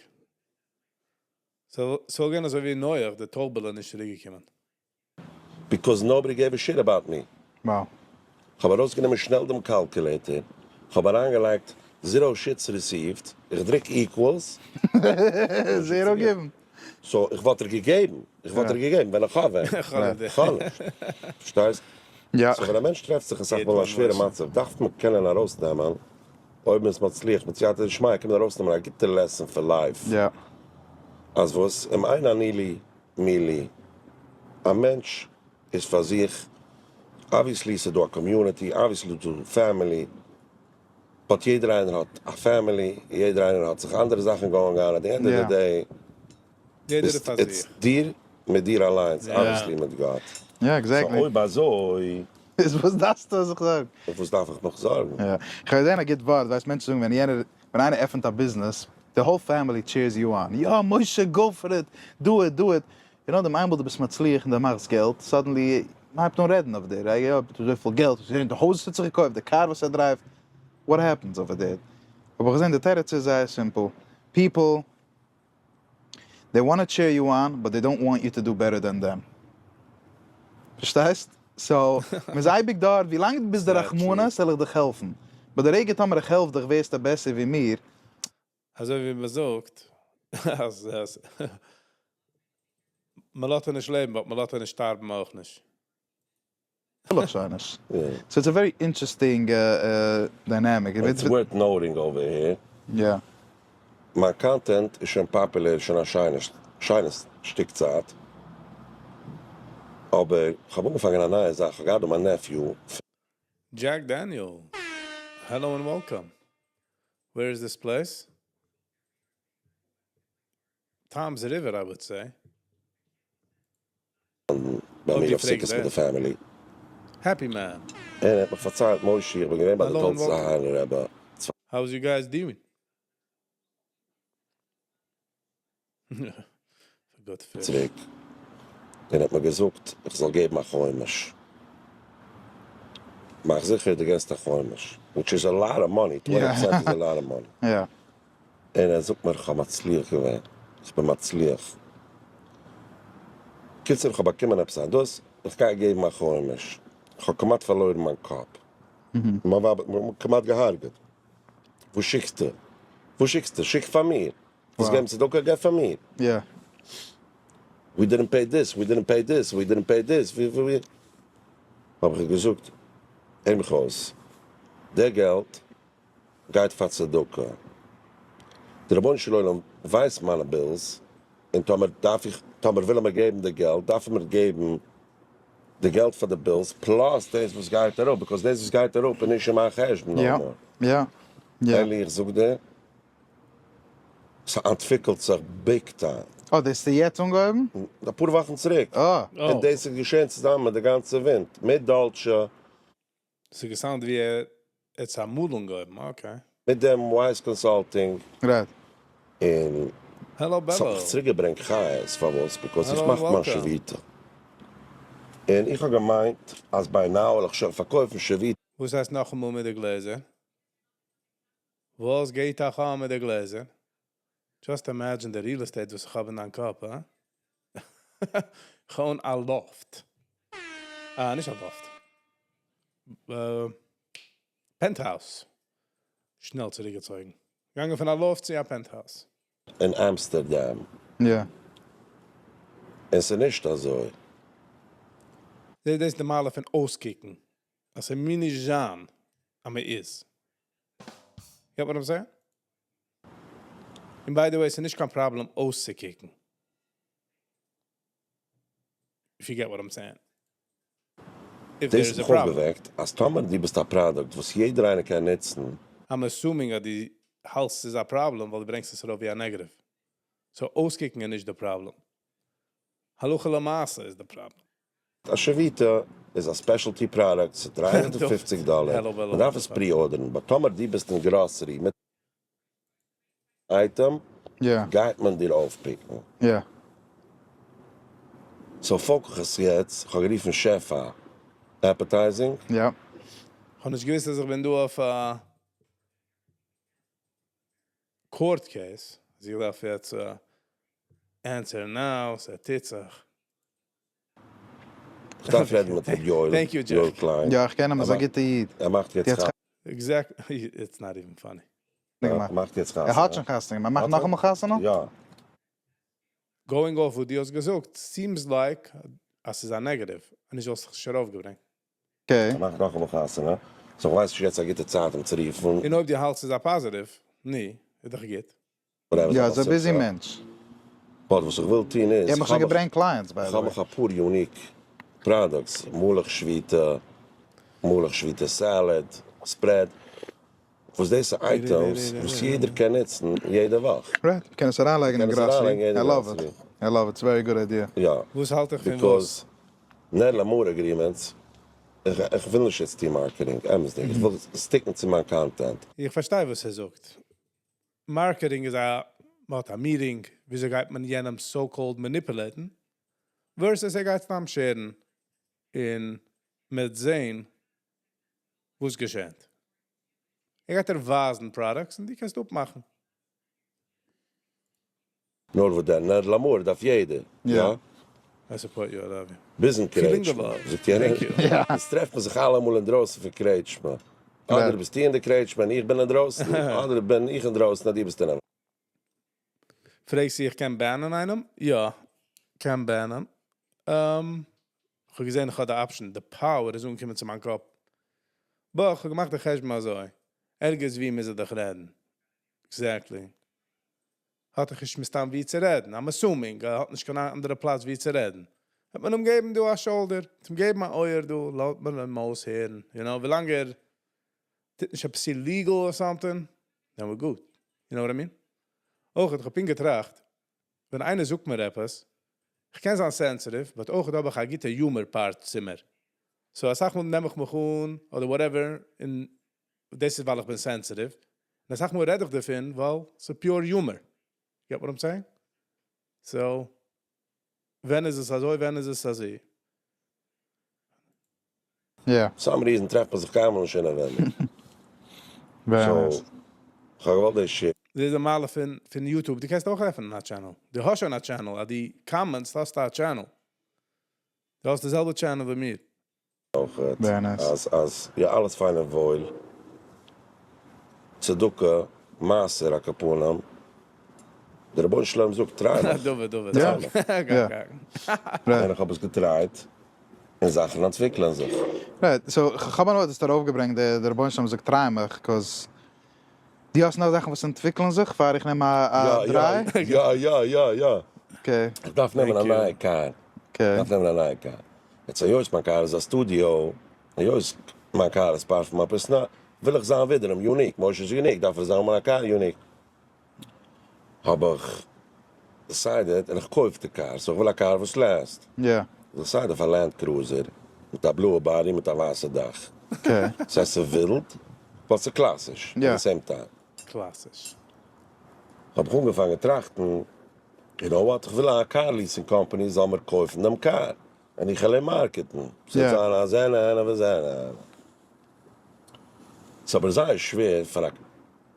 ס'זאל גיין אזוי ווי נוח, די טויבעלע נישט צוריקגעקומען. Because nobody gave a shit about me. כ'האב ארויסגענומען שנעל דעם calculator, כ'האב אריינגעלייגט zero shits received, איך דריק equals. Zero given. So איך וואלט דיר געגעבן, איך וואלט דיר געגעבן ווען איך האב ווען. איך האב נישט. איך האב נישט. פארשטייסט? So ווען א מענטש טרעפט זיך אסאך מאל אין א שווערע מצב, דארף מען קענען ארויסנעמען, אויב מען איז מצליח מיט סייעתא דשמיא קען מען ארויסנעמען א גוטע lesson for life. אז וואס? אם אין אני לי מי לי. א מענטש איז פאר זיך, obviously ס'איז דא א community, obviously איז דא family, but יעדער איינער האט א family, יעדער איינער האט זיך אנדערע זאכן going on, at the end of the day יעדער איז פאר it's זיך. דיר מיט דיר אליינס, obviously מיט גאט. So אויב אזוי. איז וואס דארפסטו זיך זארגן? אויף וואס דארף איך מיך זארגן? יא. כ'האב געזען א גוט ווארט, ווייסט מענטשן זאגן ווען יענער, ווען איינער עפענט א ביזנעס, the whole family cheers you on, יא משה go for it, do it, do it, און נאכדעם איינמאל דו ביסט מצליח און דו מאכסט געלט, suddenly מען הייבט אן רעדן אויף דיר, יא האט אזויפיל געלט, האסט געזען די הויז וואס האט זיך געקויפט, די קאר וואס ער drive ט, what happens over there? האב איך געזען די תירוץ איז זייער simple, people they wanna cheer you on but they don't want you to do better than them. פארשטייסט? So, מען איז אייביג דארט, ווי לאנג דו ביסט די רחמנות זאל איך דיך העלפן, but די רגע טאמער איך העלף דיך ווערסטו בעסער ווי מיר. אזוי ווי מען זאגט אז. מען לאזט איר נישט לעבן, but מען לאזט איר נישט שטארבן אויך נישט. וויל איך שוין נישט. So it's a very interesting dynamic. It's worth noting over here. יא. מיין content איז שוין פאפולער שוין א שיינע שטיק צייט, אבער כ'האב אנגעפאנגען א נייע זאך, כ'האב געהאט דא מיין nephew. Jack Daniel, hello and welcome. Where is this place? Toms River I would say. ביי אויב מיר דו אויף פרעגסט סוכות מיט ווער. די family. Happy man. און ער האט מיך פארציילט, מושי, איך בין געווען ביי די Hello and תולדות welcome. אהרן רבי How's you guys doing? Good fish. צוריק, און ער האט מיר געזאגט איך זאל געבן א חומש. מאך זיכער דו געסט א חומש, which is a lot of money, 20% is a lot of money. און ער זאגט מיר איך האב מצליח געווען, איך בין מצליח. קיצור איך האב באקומען עפעס א דאס, איך גיי געבן א חומש. איך האב כמעט פארלוירן מיין קאפ. מיין ווייב האט מיר כמעט געהארגעט. וואס שיקסטו? וואס שיקסטו? שיק פאר מיר. וואס געבן צדקה? געב פאר מיר. We didn't pay this, we didn't pay this, we didn't pay this, ווי ווי. האב איך געזאגט, הער מיך אויס, דער געלט גייט פאר צדקה. דער רבונו של עולם ווייסט מיינע bills, און טאמער דארף איך, טאמער וויל ער מיר געבן די געלט, דארף ער מיר געבן די געלט פאר די bills, plus דאס וואס גייט אראפ, because דאס וואס גייט אראפ איז נישט אין מיין חשבון נאר. אלי, איך זאג דיר, ס'אנטוויקלט זיך big time. אה, דאס איז יעצט אנגעהויבן? אפאר וואכן צוריק. און דאס איז געשען צוזאמען מיט די גאנצע ווינט, מיט דאלטשע. ס'איז גע sound ווי ער האט עס אמאל אנגעהויבן, okay. מיט דעם Wise Consulting. און Hello ס'האט Bello. מיך צוריקגעברענגט חיות, פארוואס? Because איך Hello מאך מיין welcome. שביתה. און איך האב געמיינט אז by now וועל איך שוין פארקויפן שביתה. וואס הייסט נאכאמאל מיט די גלעזער? וואס גייט אייך אן מיט די גלעזער? Just imagine די real estate וואס איך האב אין דיין קאפ, הא? כ'האב א loft. אה, נישט א loft. Penthouse. שנעל צוריקגעצויגן. געגאנגען פון א loft צו א penthouse. אין אמסטערדאם. און ס'איז נישט אזוי. דאס איז די מעלה פון אויסקוקן. אז ס'מוז נישט זיין אז מ'איז. Get what I'm saying? און by the way, ס'איז נישט קיין פראבלעם אויסצוקוקן. If you get what I'm saying. If דאס there האט is a מיך problem. אויפגעוועקט אז טאמער דו ביסט א פראדוקט וואס יעדער איינער קען נוצן. I'm assuming אז דו האלטסט ס'איז א פראבלעם ווייל דו ברענגסט עס ארויף ווי א negative. So אויסקוקן איז נישט די פראבלעם. הלכה למעשה איז די פראבלעם. א שביתה איז א specialty פראדוקט, ס'איז 350 דאלער, Hello, מען דארף עס pre-order ן, but טאמער דו ביסט אין גראסערי מיט item, גייט מען דיר אויפ pick ן. So focus יעצט, איך האב גערופן שפע Advertising. כ'האב נישט געוואוסט אז איך בין דא אויף א court case, אז איך דארף יעצט answer now, ס'טוט זיך. איך דארף רעדן מיט ר' יואל, Thank you, יואל Jack. קליין. יא, איך קען אים, ער איז א גוטע איד. ער מאכט יעצט יעצט Exactly, it's not even funny. ער מאכט יעצט חתונה. ער האט שוין חתונה געמאכט. ער מאכט נאכאמאל חתונה? יא. Going off וואס דו האסט געזאגט, seems like אז ס'איז א negative, און נישט וואלסט זיך שוין ארויפגעברענגט. ער מאכט נאכאמאל חתונה, so איך ווייס נישט יעצט א גוטע צייט אים צו רופן. און אויב דו האלטסט ס'איז א positive, ני, איז דאך גוט. יא, איז א busy מענטש. But וואס איך וויל טון איז, ער האט מיך שוין געברענגט clients by the איך האב way. מיך אפאר unique products, מלך שביתה, מלך שביתה salad, spread, וואס דאס איז items וואס יעדער קען נוצן יעדע וואך. Right, מ'קען עס אריינלייגן אין מ'קען עס גראסערי. אריינלייגן אין I love גראסערי. it. I love it, it's very good idea. יא. וואס האלט איך פון וואס? Because נר למאור agreements, איך וויל נישט יעצט טון marketing, אמת'דיג, איך וויל stick ן צו מיין content. איך פארשטיי וואס ער זאגט. Marketing איז א, מ'האט א meeting, וויאזוי גייט מען יענעם so called manipulate ן, versus ער גייט סתם share ן און מ'וועט זען וואס געשעט. ער גייט דיר ווייזן products און דו קענסט אפמאכן. נאר וואס דען, נר למאור דארף יעדער, יא? I support you, I love you. ביזן Feeling the קרעטשמע, love. זאגט יענער. Thank you. עס טרעפט מען זיך אלעמאל אינדרויסן פון קרעטשמע. אדער ביסטו אין די קרעטשמע און איך בין אינדרויסן, אדער בין איך אינדרויסן און דו ביסט אין א. פרעגסט צו איך קען ban ען איינעם? יא, קען ban ען. איך האב געזען איך האב די option, די power איז אנגעקומען צו מיין קאפ. But איך האב געמאכט די חשבון אזוי. ערגעץ ווי מוז ער דאך רעדן. Exactly. האט ער נישט מסתם ווי צו רעדן. I'm assuming, ער האט נישט קיין אנדערע פלאץ ווי צו רעדן. האט מען אים געבן דא א shoulder, צום געבן א אויער דא, לאזט מען אים אויסהערן. ווי לאנג ער טוט נישט עפעס illegal or something, then we're good. You know what I mean? אויך, איך האב פונקט געטראכט, ווען איינער זאגט מיר עפעס, איך קען זיין sensitive, but אויך האב איך א גוטע humor part צו מיר. So, אסאך מאל נעם איך מיך אן, אדער whatever, און דאס איז ווייל איך בין sensitive. און אסאך מאל רעד איך דערפון, ווייל ס'איז pure humor. Get what I'm saying? So, ווען איז עס אזוי, ווען איז עס אזוי? Yeah. Some reason טרעפט מען זיך קיינמאל נישט אינעווייניג. Very So, nice. איך האב געוואלט דאס share. דאס איז א מעלה פון YouTube. דו קענסט אויך עפענען א channel. דו האסט שוין א channel, אז די comments האסטו א channel. דו האסט די זעלבע channel ווי מיר. אויך, Very nice. אז, יא, אלעס פיין און וואויל. צדקה, מעשר, על כל פנים. דער רבונו של עולם זאגט, try מיך. דוד, דוד. Ja. Ja. און איך האב עס געטרייט, און זאכן אנטוויקלען זיך. Right, so, איך האב נאר דאס ארויפגעברענגט, דער רבונו של עולם זאגט, try מיך, 'cause דו האסט נאך זאכן וואס אנטוויקלען זיך, פאר איך נעם א דריי? יא. Okay. איך דארף נעמען Thank א you. נייע car. איך דארף נעמען א נייע car. יעצט, היות מיין car איז א studio, היות מיין car איז part פון מיין personal, וויל איך זיין ווידעראום unique. משה איז unique, דארף ער זיין מיין car unique. האב איך decided, און איך קויף די car, so איך וויל א car וואס last. Decided אויף א Land Cruiser, מיט א בלויע body, מיט א ווייסע דאך. ס'הייסט ס'איז ווילד, but ס'איז קלאסיש, at the same time. קלאסיש. האב איך אנגעפאנגען טראכטן, you know what, איך וויל א car leasing company זאל מיר קויפן דעם car. און איך וועל אים market ן. ס'וועט זיין א זענע, און א זענע. ס'איז אבער זייער שווער פאר א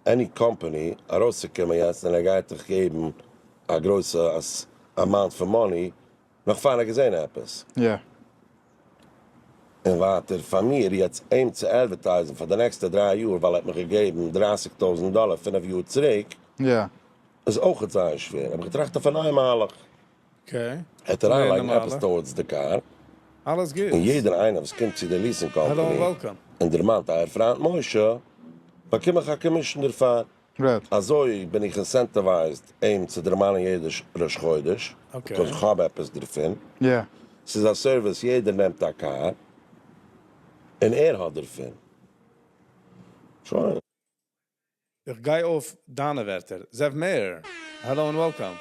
any company ארויסצוקומען יעצט און ער גייט דיך געבן א גרויסע amount פון money נאך פאר ער האט געזען עפעס. און ווייטער, פאר מיר יעצט אים צו advertise ן פאר די נעקסטע 3 יאר, ווייל ער האט מיך געגעבן 30.000 דאלער 5 יאר צוריק, איז אויך זייער שווער. האב איך געטראכט אויף א נייע מהלך. ער האט אריינלייגן עפעס towards די car. אלעס גוט. און יעדער איינער וואס קומט צו די leasing company און דערמאנט אייער פריינט משה, באקום איך א commission דערפאר. אזוי בין איך incentivized אים צו דערמאנען יעדע ראש חודש, because איך האב עפעס דערפון. ס'איז א service, יעדער נעמט א car, און ער האט דערפון. שוין. איך גיי אויף דיינע ווערטער. זאב מאיר, hello and welcome.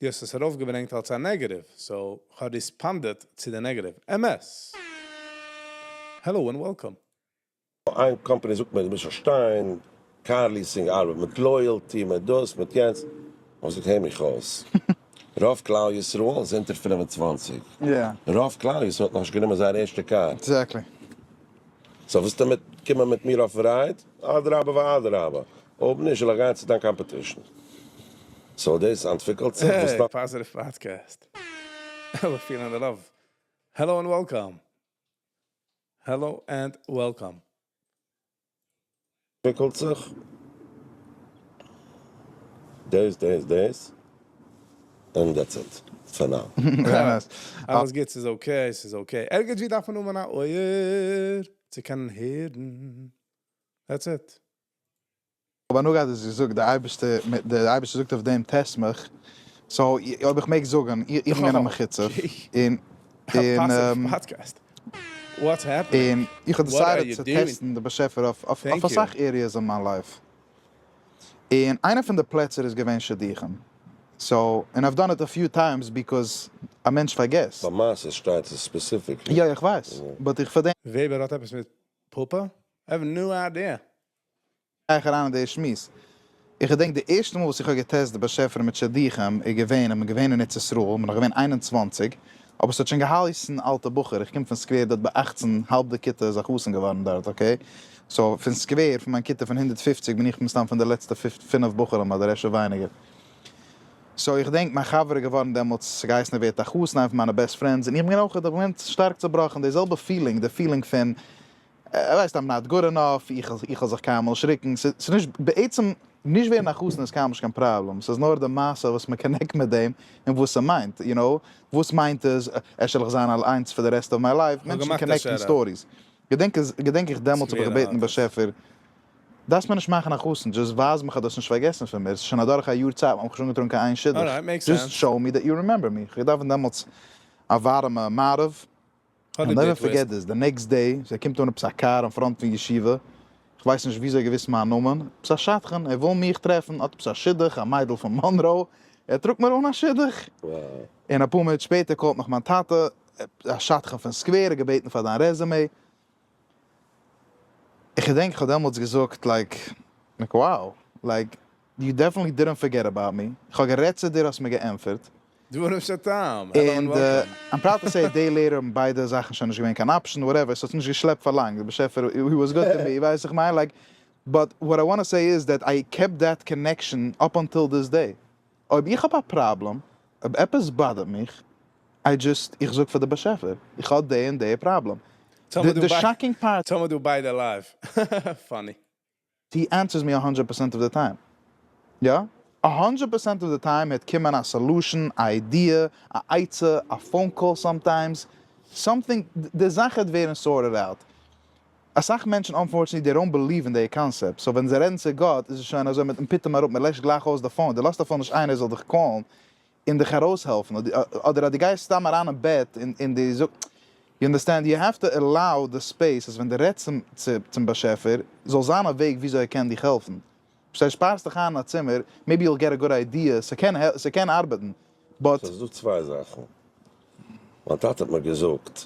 דו האסט עס ארויפגעברענגט אלס א negative, so איך האב responded צו די negative. אמת. Hello and welcome. איין company זאגט מיר, דו מוזט פארשטיין, car leasing ארבעט מיט loyalty, מיט דאס, מיט יענץ. איך זאג, הער מיך אויס. רוב כלל ישראל איז אונטער 25. רוב כלל ישראל האט נאך נישט גענומען זיין ערשטע car. So ווילסטו מיט קומען מיט מיר אויף ride? אדרבה ואדרבה. אויב נישט, זאל איך גיין צו דיין competition. So דאס אנטוויקלט זיך, וואס Hey, נאך? Positive podcast. We're feeling the love. Hello and welcome. Hello and welcome. אנטוויקלט זיך. דאס, דאס, דאס. And that's it. For now. Very nice. אלעס גוט, ס'איז okay, ס'איז okay. ערגעץ ווי דארף מען האבן א אויער צו קענען הערן. That's it. אבער נאר גראדע געזאגט, דער אייבערשטער זאגט אויף דעם test מיך. So, אויב איך מעג זאגן, איך בין א מחוצף. אין, podcast. What's happening? און איך האב decided צו test ן די באשעפער אויף אסאך areas אין מיין life. און איינע פון די פלעצער איז געווען שידוכים. So, and I've done it a few times because א מענטש פארגעסט. ביי מעשיות שטייט עס specifically. יא, איך ווייס. But איך פארדעם וועבער האט עפעס מיט פאפא? I have no idea. איך אריין אין די שמועס. איך געדענק די ערשטע מאל וואס איך האב גע test די באשעפער מיט שידוכים, איז געווען, איך בין געווען אין ארץ ישראל, איך בין נאך געווען 21, אבער עס האט שוין געהייסן אלטע בחור, איך קום פון סקווער דארט ביי 18, האלב די כיתה איז א חתן געווארן דארט, okay? So, פון סקווער, פון מיין כיתה פון 150, בין איך מסתם פון די לעצטע פינף בחורים, אדער אפשר ווייניגער. So, איך דענק, מיין חבר איז געווארן דעמאלטס, געהייסן ער ווערט א חתן, איינער פון מיינע best friends, און איך בין אויך, איך בין שטארק צעבראכן, די זעלבע feeling, די feeling פון, ער ווייסט, I'm not good enough, איך וועל זיך קיינמאל שריקן, ס'איז נישט, בעצם. נישט ווערן א חתן איז קיינמאל נישט קיין פראבלעם, ס'איז נאר די מעשה וואס מ' connect מיט דעם און וואס ס'מיינט, you know, וואס מיינט עס, אפשר זאל איך זיין אליינס פאר די rest of my life, כ'האב מענטשן געמאכט א connect ן shout out. stories. געדענק איז, געדענק איך דעמאלטס האב איך סקווערע געבעטן האט עס. באשעפער, דארפסט מיר נישט מאכן א חתן, just ווייז מיך אז דו האסט נישט פארגעסן פון מיר, ס'איז שוין אדורך א יאר צייט, מ'האט מיך נישט אנגעטראגן קיין איין שידוך, Alright, makes just sense. Show me that you remember me. כ'האב געדאווענט דעמאלטס א ווארעמע מעריב, כ'האב I'll ליב די never twist. Forget this, די next day, ס'קומט אן עפעס א קאר אין front פון ישיבה, כ'ווייס נישט וויאזוי ער געוואוסט מיין נאמען, עפעס א שדכן, ער וויל מיך טרעפן, האט עפעס א שידוך, א מיידל פון מאנראו, ער טראגט מיר אן א שידוך. און אפאר מינוט שפעטער call ט מיך מיין טאטע, א שדכן פון סקווער האט געבעטן פאר דיין resume. איך געדענק איך האב דעמאלטס געזאגט like, like wow, like you definitely didn't forget about me, איך האב גערעדט צו דיר האסט מיר געענטפערט. דברים של טעם, hello and און welcome. I'm proud to say a day later האבן ביידע זאכן שוין נישט געווען קיין option, whatever, ס'האט נישט געשלעפט פאר לאנג, דער באשעפער he was good to me, ווייסט איך מיין, like, but what I want say is that I kept that connection up until this day. אויב איך האב א פראבלעם, אויב עפעס bother ט מיך, I just, איך זאג פאר די באשעפער, איך האב די און די פראבלעם. טאמער די דו ביי shocking part. טאמער דו ביידע live. Funny. He answers me a 100% of the time. יא, a 100% of the time העט קומען א solution, א idea, א עצה, א phone call sometimes, something, די זאך העט ווערן sorted out. אסאך מענטשן unfortunately they don't believe אין די concept, so ווען זיי רעדן צו גאט איז עס שוין אזוי מיטן פיטום אראפ, מען לעשט גלייך אויס די phone, דו לאזט אפילו נישט איינער זאל דיך call ן און דיך ארויסהעלפן, אדער אז דו גייסט סתם אריין אין בעט און דו זאגסט, you understand, you have to allow the space אז ווען דו רעדסט צום באשעפער זאל זיין א וועג וויאזוי ער קען דיך העלפן. פארשטייסט, שפארסט דיך איין אין א צימער, maybe you'll get a good idea, ס'קען ארבעטן, but. ס'איז דא צוויי זאכן. מיין טאטע האט מיר געזאגט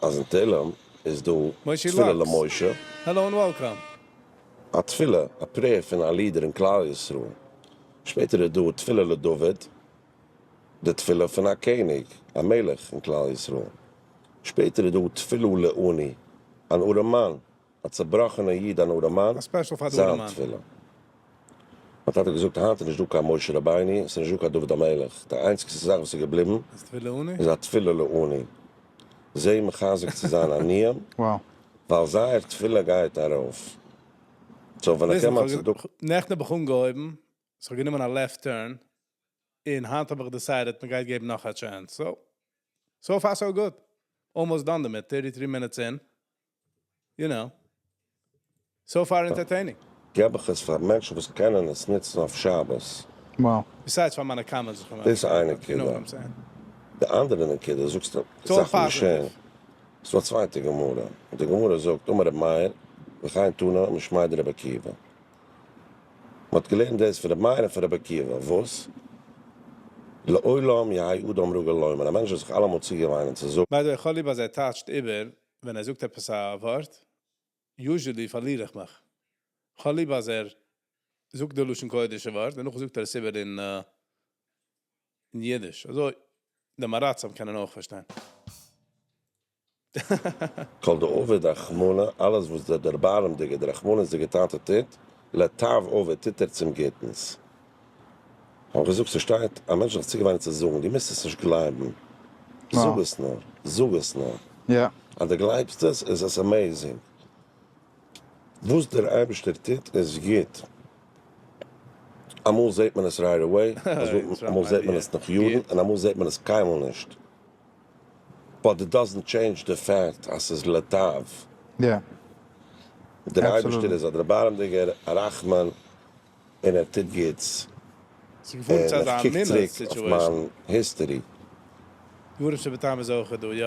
אז אין תהלים איז דא מושי תפילה לאקס, למשה. Hello and welcome. א תפילה, א prayer פון א leader אין כלל ישראל. שפעטער איז דא תפילה לדוד, די תפילה פון א קעניג, א מלך אין כלל ישראל. שפעטער איז דא תפילה לעני, אן ארעמאן, א צעבראכענע איד אן ארעמאן, א special פאר די זיין ארעמאן. תפילה. מיין טאטע האט געזאגט היינט איז נישט דא קיין משה רבינו, עס איז נישט דא קיין דוד המלך, די איינציגסטע זאך וואס איז געבליבן איז תפילה לעני? איז א תפילה לעני. זיי מחזק צו זיין עניים, ווייל זייער תפילה גייט ארויף. So ווען איך Listen, קום כ'האב א צדקה. נעכטן האב איך אנגעהויבן, ס'האט גענומען א left turn, און היינט האב איך decided מ'גייט געבן נאך א chance. So, so far so good. Almost done דערמיט, 33 minutes in. You know. So far entertaining. געב איך עס פאר מענטשן וואס קענען עס נוצן אויף שבת. Wow. Besides פאר מיינע comments איך דאס איז איין You נקודה. know what I'm saying. די אנדערע נקודה, זאגסטו, It's all זאכן געשען. positive. ס'איז דא א צווייטע גמרא. די גמרא זאגט, אמר רבי מאיר, וכן תנא משמיה דרבי עקיבא. מ'האט געלערנט דאס פון רבי מאיר און פון רבי עקיבא. וואס? לעולם יהא אדם רגיל לומר, א מענטש זאל זיך אלעמאל צוגעוויינען צו זאגן. By the way, איך האב ליב אז ער טייטשט איבער ווען ער זאגט עפעס א ווארט, usually פארליר איך מיך. איך האב ליב אז ער זאגט די לשון קודש'ע ווארט, דערנאך זאגט ער עס איבער אין אידיש. אזוי די מאראצים קענען אויך פארשטיין. כל דעביד רחמנא, אלעס וואס דער דערבארעמדיגער, דער רחמנות'דיגער טאטע טוט, לטב עביד, טוט ער צום גוטנס. האב איך געזאגט, ס'שטייט, א מענטש זאל זיך צוגעוויינען צו זאגן, דו מוזט עס נישט גלייבן, זאג עס נאר, זאג עס נאר. אז דו גלייבסט עס, איז עס amazing. וואס דער אייבערשטער טוט איז גוט. אמאל זעט מען עס right away, אמאל זעט מען עס נאך יארן, און אמאל זעט מען עס קיינמאל נישט. But it doesn't change the fact אז ס'איז לטב. דער אייבערשטער איז א דערבארעמדיגער, א רחמן, און ער טוט גוטס. ס'איז געפארן צו און אזא איך קוק מינע צוריק אויף situation. מיין history. דברים שבטעם איז אויך דא, יא.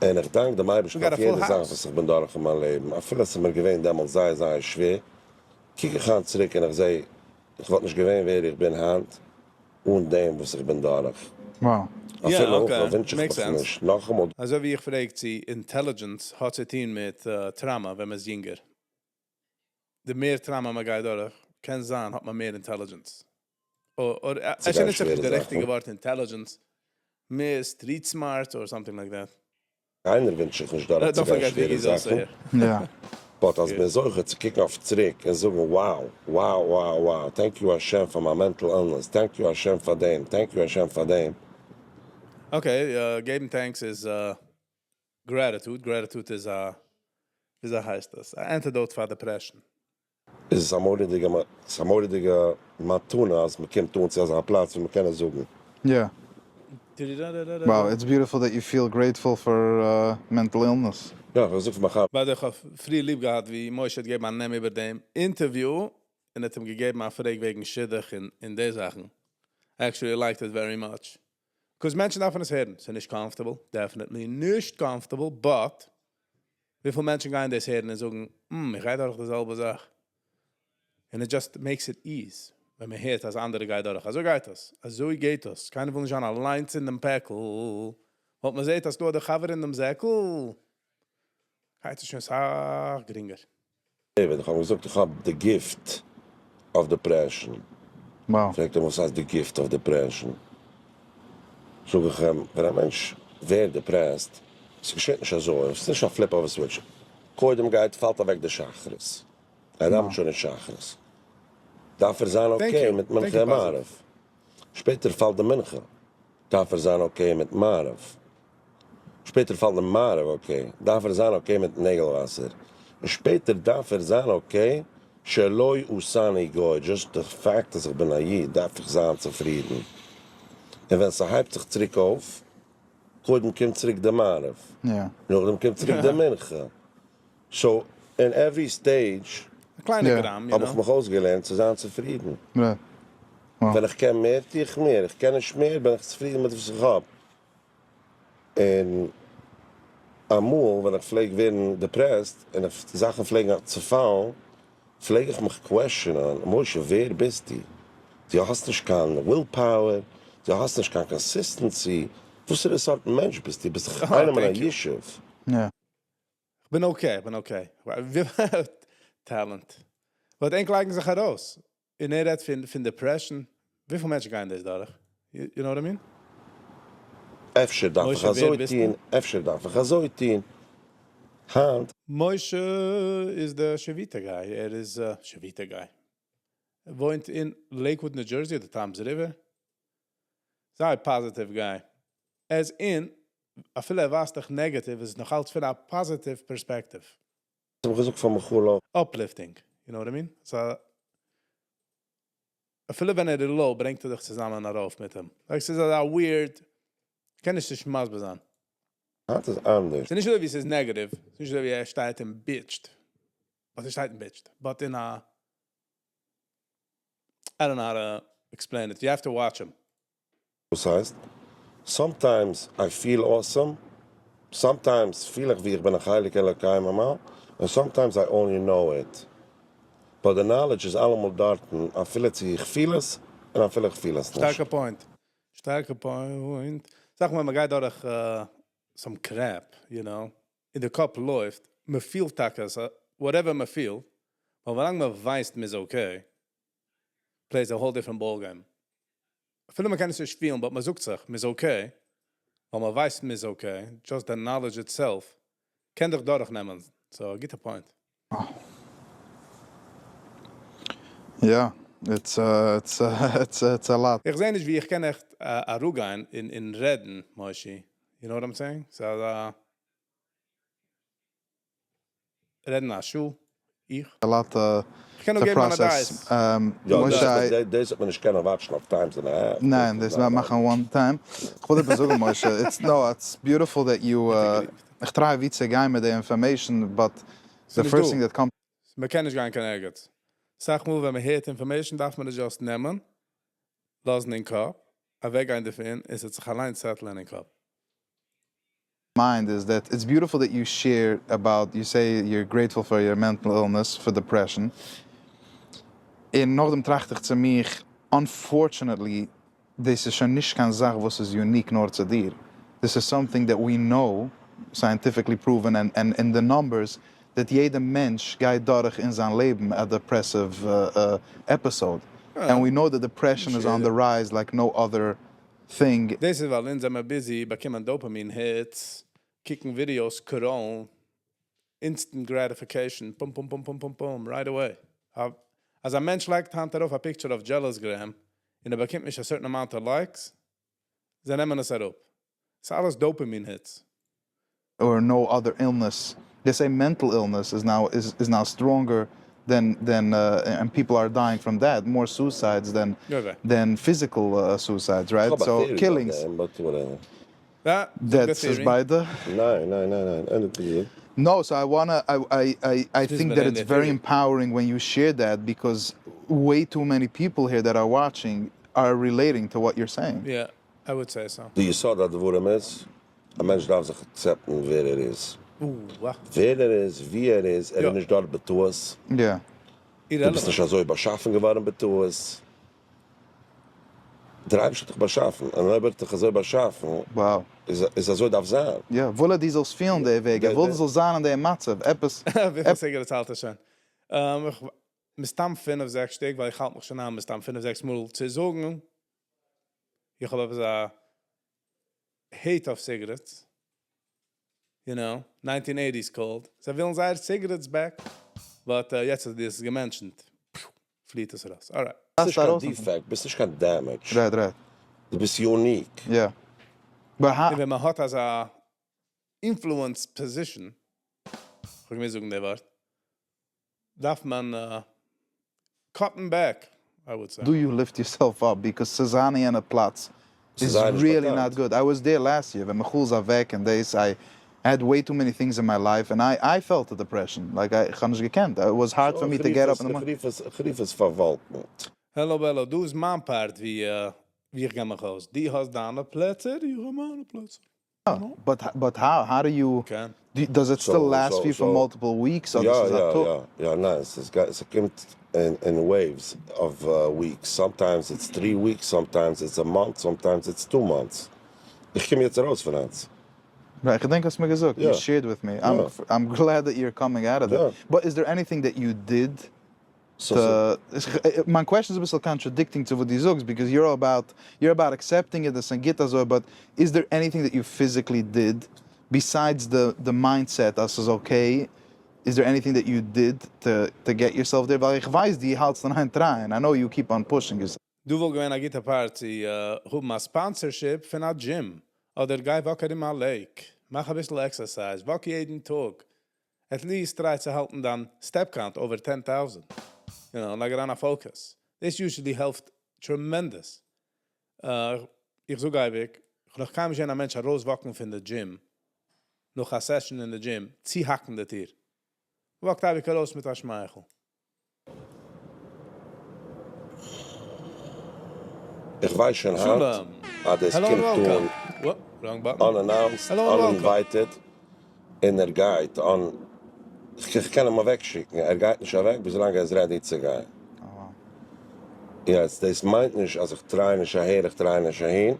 און איך דאנק דעם אייבערשטן We got אויף a יעדע full זאך house. וואס איך בין דורך אין מיין לעבן, אפילו עס איז מיר געווען דעמאלט זייער זייער שווער, קוק איך היינט צוריק און איך זע, איך וואלט נישט געווען ווער איך בין היינט אן דעם וואס איך בין דורך. Wow. אפילו Yeah, אויך okay. וואונטש איך Makes מיך sense. נישט נאכאמאל. אזוי ווי איך פרעג צו intelligence האט צו טון מיט trauma ווען מען איז יונגער. די מער trauma מען גייט דורך, קען זיין האט מען מער intelligence. אדער צו אפשר גיין נישט שווערע די ריכטיגע זאכן. ווארט intelligence, מער street smart or something like that. קיינער ווינטש זיך נישט דורך צו גיין שווערע זאכן. But אז מ'איז זוכה צו קוקן אויף צוריק און זאגן wow, wow, wow, wow, thank you השם פאר מיין mental illness, thank you השם פאר דעם, thank you השם פאר דעם. Okay, געבן thanks איז gratitude, gratitude איז א, וויאזוי הייסט עס? א antidote פאר depression. איז עס א מורא'דיגע ס'איז א מורא'דיגע מתנה אז מ'קומט אן צו אזא פלאץ ווי מ'קען עס זאגן. Yeah. Wow, it's beautiful that you feel grateful for mental illness. יא, איך האב געזאגט פאר מיין חבר. ביי די איך האב פריער ליב געהאט ווי משה האט געגעבן א נעם איבער דעם interview און האט אים געגעבן א פרעג וועגן שידוך און די זאכן. I actually liked it very much. 'Cause מענטשן דארפן עס הערן. ס'איז נישט comfortable, definitely נישט comfortable, but וויפיל מענטשן גייען דאס הערן און זאגן, הממ, איך גיי דורך די זעלבע זאך. און it just makes it easy ווען מען הערט אז אנדערע גייט דורך. אזוי גייט עס. אזוי גייט עס. קיינער וויל נישט זיין אליינס אין דעם פעקל. וואלט מען זעט אז דא האט דער חבר אין דעם זעקל, גייט עס שוין סאך גרינגער. דעיוויד, איך האב אים געזאגט איך האב די gift of depression. Wow. פרעגט ער וואס הייסט די gift of depression? זאג איך אים, ווען א מענטש ווערט depressed, ס'געשעט נישט אזוי, ס'איז נישט א flip of a switch, קודם גייט פאלט אוועק די שחרית, ער דאווענט שוין נישט שחרית, דארף ער זיין okay מיט מנחה און מעריב, שפעטער פאלט די מנחה, דארף ער זיין okay מיט מעריב, שפעטער פאלט די מעריב okay, דארף ער זיין okay מיט נעגל וואסער, און שפעטער דארף ער זיין okay שלא עשני גוי, just די פאקט אז איך בין א איד דארף איך זיין צופרידן, און ווען ס'הייבט זיך צוריק אויף, קודם קומט צוריק די מעריב, נאכדעם קומט צוריק די מנחה, so אין every stage האב איך מיך אויסגעלערנט צו זיין צופרידן. ווען איך קען מער טו איך מער, איך קען נישט מער בין איך צופרידן מיט וואס איך האב. און אמאל ווען איך פלעג ווערן depressed און זאכן פלעגן צופאלן, פלעג איך מיך question ען, משה ווער ביסטו? דו האסט נישט קיין will power, דו האסט נישט קיין consistency, וואסערע סארט מענטש ביסטו? ביסט דאך איינער מן הישוב. כ'בין okay, כ'בין okay. Talent. But ענק לייגן זיך ארויס. און ער רעדט פון depression. וויפיל מענטשן גייען דאס דורך? You know what I mean? אפשר דארף איך אזוי טון, אפשר דארף איך אזוי טון. היינט. משה איז די שביתה guy, ער איז שביתה guy. וואוינט אין לעיקוואוד ניו דזשערסי אדער טאמס ריווער. זייער positive guy. As in, אפילו ער ווייזט דיך negative איז עס נאכאלץ פון א positive perspective. האב איך געזאגט פאר מיכאל. Uplifting, you know what I mean? סא אפילו ווען ער איז low ברענגט ער דיך צוזאמען ארויף מיט אים. Like ס'איז אזא weird, קען נישט נישט מסביר זיין. היינט איז אנדערש. ס'איז נישט אזוי ווי ס'איז negative, ס'איז נישט אזוי ווי ער שטייט און bitch ט, but ער שטייט און bitch ט, but אין א, I don't know how to explain it, you have to watch him. וואס הייסט? Sometimes I feel awesome, sometimes פיל איך ווי איך בין א חלק אלוקי ממעל, און sometimes I only know it. But די knowledge איז אלעמאל דארטן אפילו צו איך פיל עס און אפילו איך פיל עס נישט. שטארקע point. שטארקע point. סאך מאל מען גייט דורך some crap, you know, און די קאפ לויפט, מען פילט טאקע אז whatever מען פילט, ווייל ווילאנג מען ווייסט מען איז okay, plays a whole different ball game. אפילו מען קען עס נישט פילן but מען זאגט זיך מען איז okay, ווייל מען ווייסט מען איז okay, just the knowledge itself קען דיך דורך נעמען, so א גוטע point. Yeah, it's it's it's a lot. איך זעה נישט ווי איך קען עכט אראפגיין און רעדן, מושי, you know what I'm saying? ס'איז אזא רעדן א שעה, איך? A lot איך קען נאר to געבן מיינע process. דעות. יא, דאס וועט מען נישט קענען watch ן אויף times and a half. ניין, דאס וועט מאכן one time. איך וויל עפעס זאגן משה, it's no, it's beautiful that you, איך try ווי צו גיין מיט די information, but the first thing that comes. מען קען נישט גיין קיין ערגעץ. סאך מאל ווען מען הערט information דארף מען עס just נעמען, לאזן אין קאפ, אוועקגיין דערפון, און ס'וועט זיך אליינס settle ען אין קאפ. Mind is that it's beautiful that you share about, you say you're grateful for your mental illness, for depression, און נאכדעם טראכט איך צו מיך, unfortunately דאס איז שוין נישט קיין זאך וואס איז unique נאר צו דיר, דאס איז something that we know, scientifically proven and in the numbers, that יעדע מענטש גייט דורך אין זיין לעבן א depressive episode, and we know that depression is on the rise like no other thing. דאס איז ווייל אונז זעמער busy באקומען dopamine hits, קוקן ווידיאוס, scroll ן, instant gratification, פום פום פום פום פום פום, right away. אז א מענטש לייגט היינט ארויף א picture אויף JealousGram און ער באקומט נישט א certain amount of likes, זיי נעמען עס אראפ. ס'איז אלעס dopamine hits. Or no other illness, they say mental illness is now is now stronger. than than and people are dying from that, more suicides than than physical suicides, right? איך האב א so theory ביי killings. דעם, but whatever. That's איז ביידע. ניין ניין ניין ניין, ענדיג די. No, so I wanna, I I I I think that it's very empowering when you share that because way too many people here that are watching are relating to what you're saying. Yeah, I would say so. די יסוד הדברים איז, א מענטש דארף זיך accept ן ווער ער איז. ווער ער איז, ווי ער איז, ער איז נישט דארט בטעות. דו ביסט נישט אזוי באשאפן געווארן בטעות. דער אייבערשטער האט דיך באשאפן, און אויב ער האט דיך אזוי באשאפן, איז אזוי דארף זיין. יא, וויל ער דו זאלסט פילן די וועג, ער וויל דו זאלסט זיין אין די מצב, עפעס. וויפיל cigarettes האלט ער שוין? מסתם פינף זעקס שטיק, ווייל איך האלט מיך שוין איין מסתם פינף זעקס מאל צו זאגן, איך האב עפעס א hate אויף cigarettes, you know, nineteen eighties called, זיי ווילן זייער cigarettes back, but יעצט אז דו האסט עס גע mention ט, פליעט עס ארויס, alright. ביסט נישט קיין defect, ביסט נישט קיין damage. Right, right. דו ביסט unique. יא. But how. און ווען מען האט אזא influence position, כ'האב געמוזט זאגן די ווארט, דארף מען cut ן back, I would say. Do you lift yourself up because צו זיין אין יענע פלאץ ס'איז איז זייער נישט really באקאנט. not good. I was there last year ווען מיכל איז אוועק און דאס I had way too many things in my life און I I felt a depression like I כ'האב נישט געקענט it was hard for me to get up אין די איך רוף עס, איך רוף עס פארוואלקנט. העלא בעלא, דא איז מיין part ווי איך גיי מיך אויס. דו האסט דיינע פלעצער, איך האב מיינע פלעצער. But but how how do you does it still last for you for multiple weeks אדער ס'איז א טאג? יא יא יא ניין ס'קומט אין waves of weeks sometimes it's three weeks sometimes it's a month sometimes it's two months איך קום יעצט ארויס פון איינס. Right, כ'דענק האסט מיר געזאגט, you shared with me, I'm glad that you're coming out of that, but is there anything that you did to, מיין question איז אביסל contradicting צו וואס דו זאגסט, because you're about, you're about accepting it, עס איז גוט אזוי, but is there anything that you physically did, besides די mindset אז ס'איז okay, is there anything that you did to get yourself there, ווייל איך ווייס דו האלטסט אין איין try ען, I know you keep on pushing yourself. דא וואלט געווען א גוטע part צו האבן א sponsorship פון א דזשים, אדער גיי walk ארום א lake, מאך אביסל exercise, walk יעדן טאג, at least try צו האלטן דיין step count over 10,000, you know, לייג אריין א focus, דאס usually העלפט tremendous. איך זאג אייביג, איך האב נאך קיינמאל נישט געזען א מענטש ארויס walk ן פון די דזשים, נאך א session אין די דזשים, צוהאקן די טיר. Walk ט אייביג ארויס מיט א שמייכל. איך ווייס שוין היינט אז דאס קומט אן unannounced, uninvited, און ער גייט אן, איך קען אים אוועקשיקן, ער גייט נישט אוועק ביז ווילאנג ער איז ready צו גיין. יעצט דאס מיינט נישט אז איך try נישט אהער איך try נישט אהין,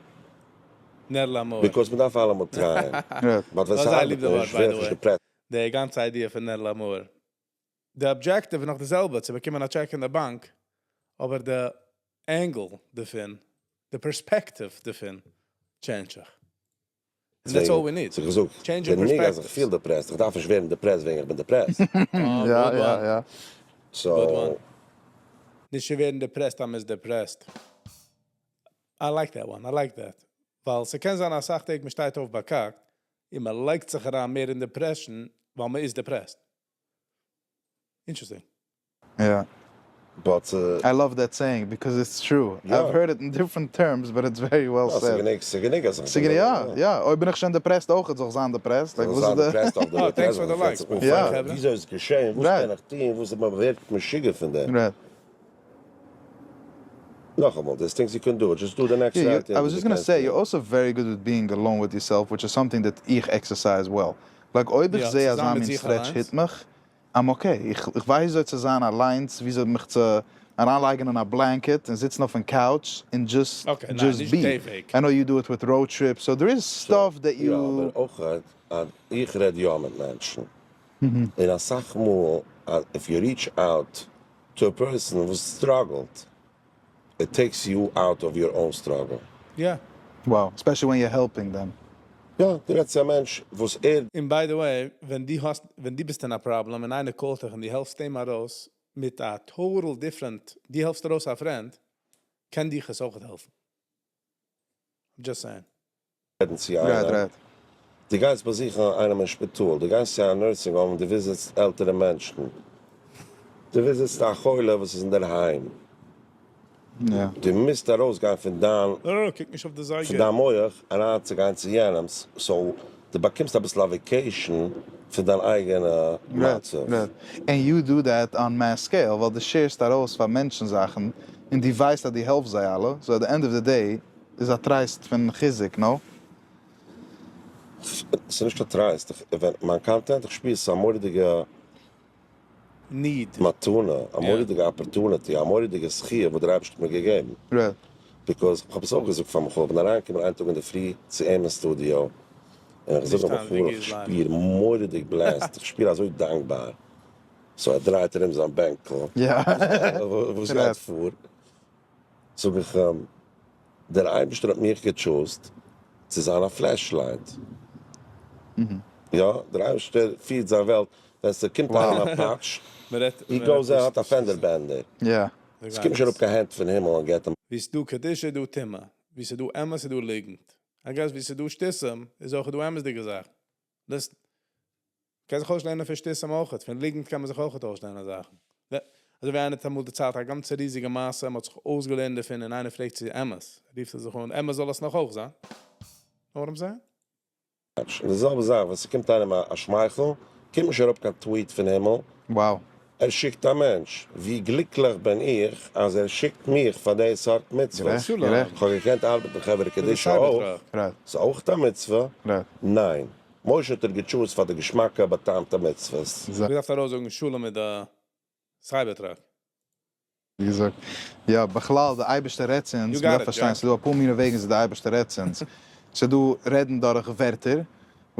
because מ'דארף אלעמאל try ען, but ווען ס'ארבעט נישט ווער איך נישט depressed. די גאנצע idea פון נר לאמור. די objective איז נאך די זעלבע, צו באקומען א טשעק אין די באנק, אבער די angle דערפון, די perspective דערפון, change ט זיך. And that's all we need. זיך געזאגט, גענוג אז איך פיל depressed, איך דארף נישט ווערן depressed וועגן איך בין depressed. יא יא יא. So. נישט צו ווערן depressed אז מ'איז depressed. I like that one, I like that. ווייל ס'קען זיין אסאך טעג מ'שטייט אויף באקאקט, און מ'לייגט זיך אריין מער אין depression ווייל מ'איז depressed. Interesting. יא. But. I love that saying because it's true. I've heard it in different terms but it's very well said. ס'גענוג, ס'גענוג אז איך. ס'גענוג, יא, יא. אויב בין איך שוין depressed אויך זאל איך זיין depressed. Like וואס איז די. זיין depressed אויף די Oh, thanks for the likes. יא. וויאזוי איז געשען? וואס קען איך טון? וואס איז מ'ווערט משוגע פון דעם. Right. נאכאמאל, there's things you can do, just do the next right I was just gonna say, you're also very good with being alone with yourself, which is something that איך exercise well. Like אויב איך זע אזא מין stretch היט מיך, I'm okay. איך ווייס וויאזוי צו זיין אליינס, וויאזוי מיך צו אריינלייגן אין א blanket און זיצן אויפן couch און just just be. I know you do it with road trips, so there is stuff that you. יא, אבער אויך אז איך רעד יא מיט מענטשן, און אסאך מאל if you reach out to a person וואס struggle ט, it takes you out of your own struggle. יא. Wow, especially when you're helping them. יא, דו רעדסט צו א מענטש וואס ער. און by the way, ווען דו האסט, ווען דו ביסט אין א פראבלעם און איינער call ט דיך און דו העלפסט אים ארויס מיט א total different, דו העלפסט ארויס א friend, קען דיך עס אויכעט העלפן. I'm just saying. רעדן צו איינעם, דו גייסט באזוכן איינעם אין שפיטאל, דו גייסט צו א nursing home און דו visit סט עלטערע מענטשן. דו visit סט א חולה וואס איז אינדערהיים. דו מוזט ארויסגיין פון דיין קוק נישט אויף די זייגער. פון דיין מח אריינצוגיין צו יענעמ'ס, so דו באקומסט אביסל א vacation פון דיין אייגענע מצב. Right. And you do that on mass scale, ווייל דו share סט ארויס פאר מענטשן זאכן, און דו ווייסט אז דו העלפסט זיי אלע, so at the end of the day איז א טרייסט פון חיזוק, no? ס'איז נישט קיין טרייסט, ווען מיין content, איך שפיר ס'איז א מורא'דיגע need. מתנה, א מורא'דיגע opportunity, א מורא'דיגע זכי' וואס דער אייבערשטער האט מיר געגעבן. Because, איך האב עס אויך געזאגט פאר מיכל, איך בין אריינגעקומען איין טאג אינדערפרי צו אים אין סטודיאו, און איך זאג אים בחור, איך שפיר מורא'דיג blessed, איך שפיר אזוי דאנקבאר. So ער דרייט ארום זיין בענקל, וואס גייט פאר? זאג איך אים, דער אייבערשטער האט מיך גע choose ט צו זיין א flashlight. יא, דער אייבערשטער פירט זיין וועלט, ווען ס'קומט איינעם א פאטש, he goes ער האט א fender bender. ס'קומט נישט אראפ קיין הענט פון הימל און געט אים. ווי ס'דא קדושה איז דא טומאה, ווי ס'דא אמת איז דא ליגנט. I guess ווי ס'דא שטותים איז אויך דא אמת'דיגע זאכן. דאס קען זיך אויסלערנען פון שטותים אויך, פון ליגנט קען מען זיך אויך אויסלערנען זאכן. אזוי ווי איינער האט אמאל דערציילט א גאנצע ריזיגע מעשה, מען האט זיך אויסגעלערנט דערפון און איינער פרעגט צו אמת, רופט ער זיך אן, אמת זאל עס נאך אויך זיין? Know what I'm saying? און די זעלבע זאך ווען ס'קומט איינעם א שמייכל, קומט נישט אראפ קיין tweet פון הימל. Wow. ער שיקט א מענטש. ווי גליקליך בין איך אז ער שיקט מיך פאר די סארט מצוות. גערעכט, גערעכט. כ'האב געקענט ארבעטן חברה קדישא אויך. ס'איז אויך א מצוה? ניין. משה האט ער גע choose ט פאר די געשמאקע באטעמטע מצוות. געדארפט ארויסזאגן שלום מיט די Cybertruck. ווי געזאגט, יא, בכלל די אייבערשטער רעדט צו אונז, מ'דארף פארשטיין ס'איז דא אפאר מיני וועגן וויאזוי די אייבערשטער רעדט צו אונז, ס'איז דא רעדן דורך ווערטער,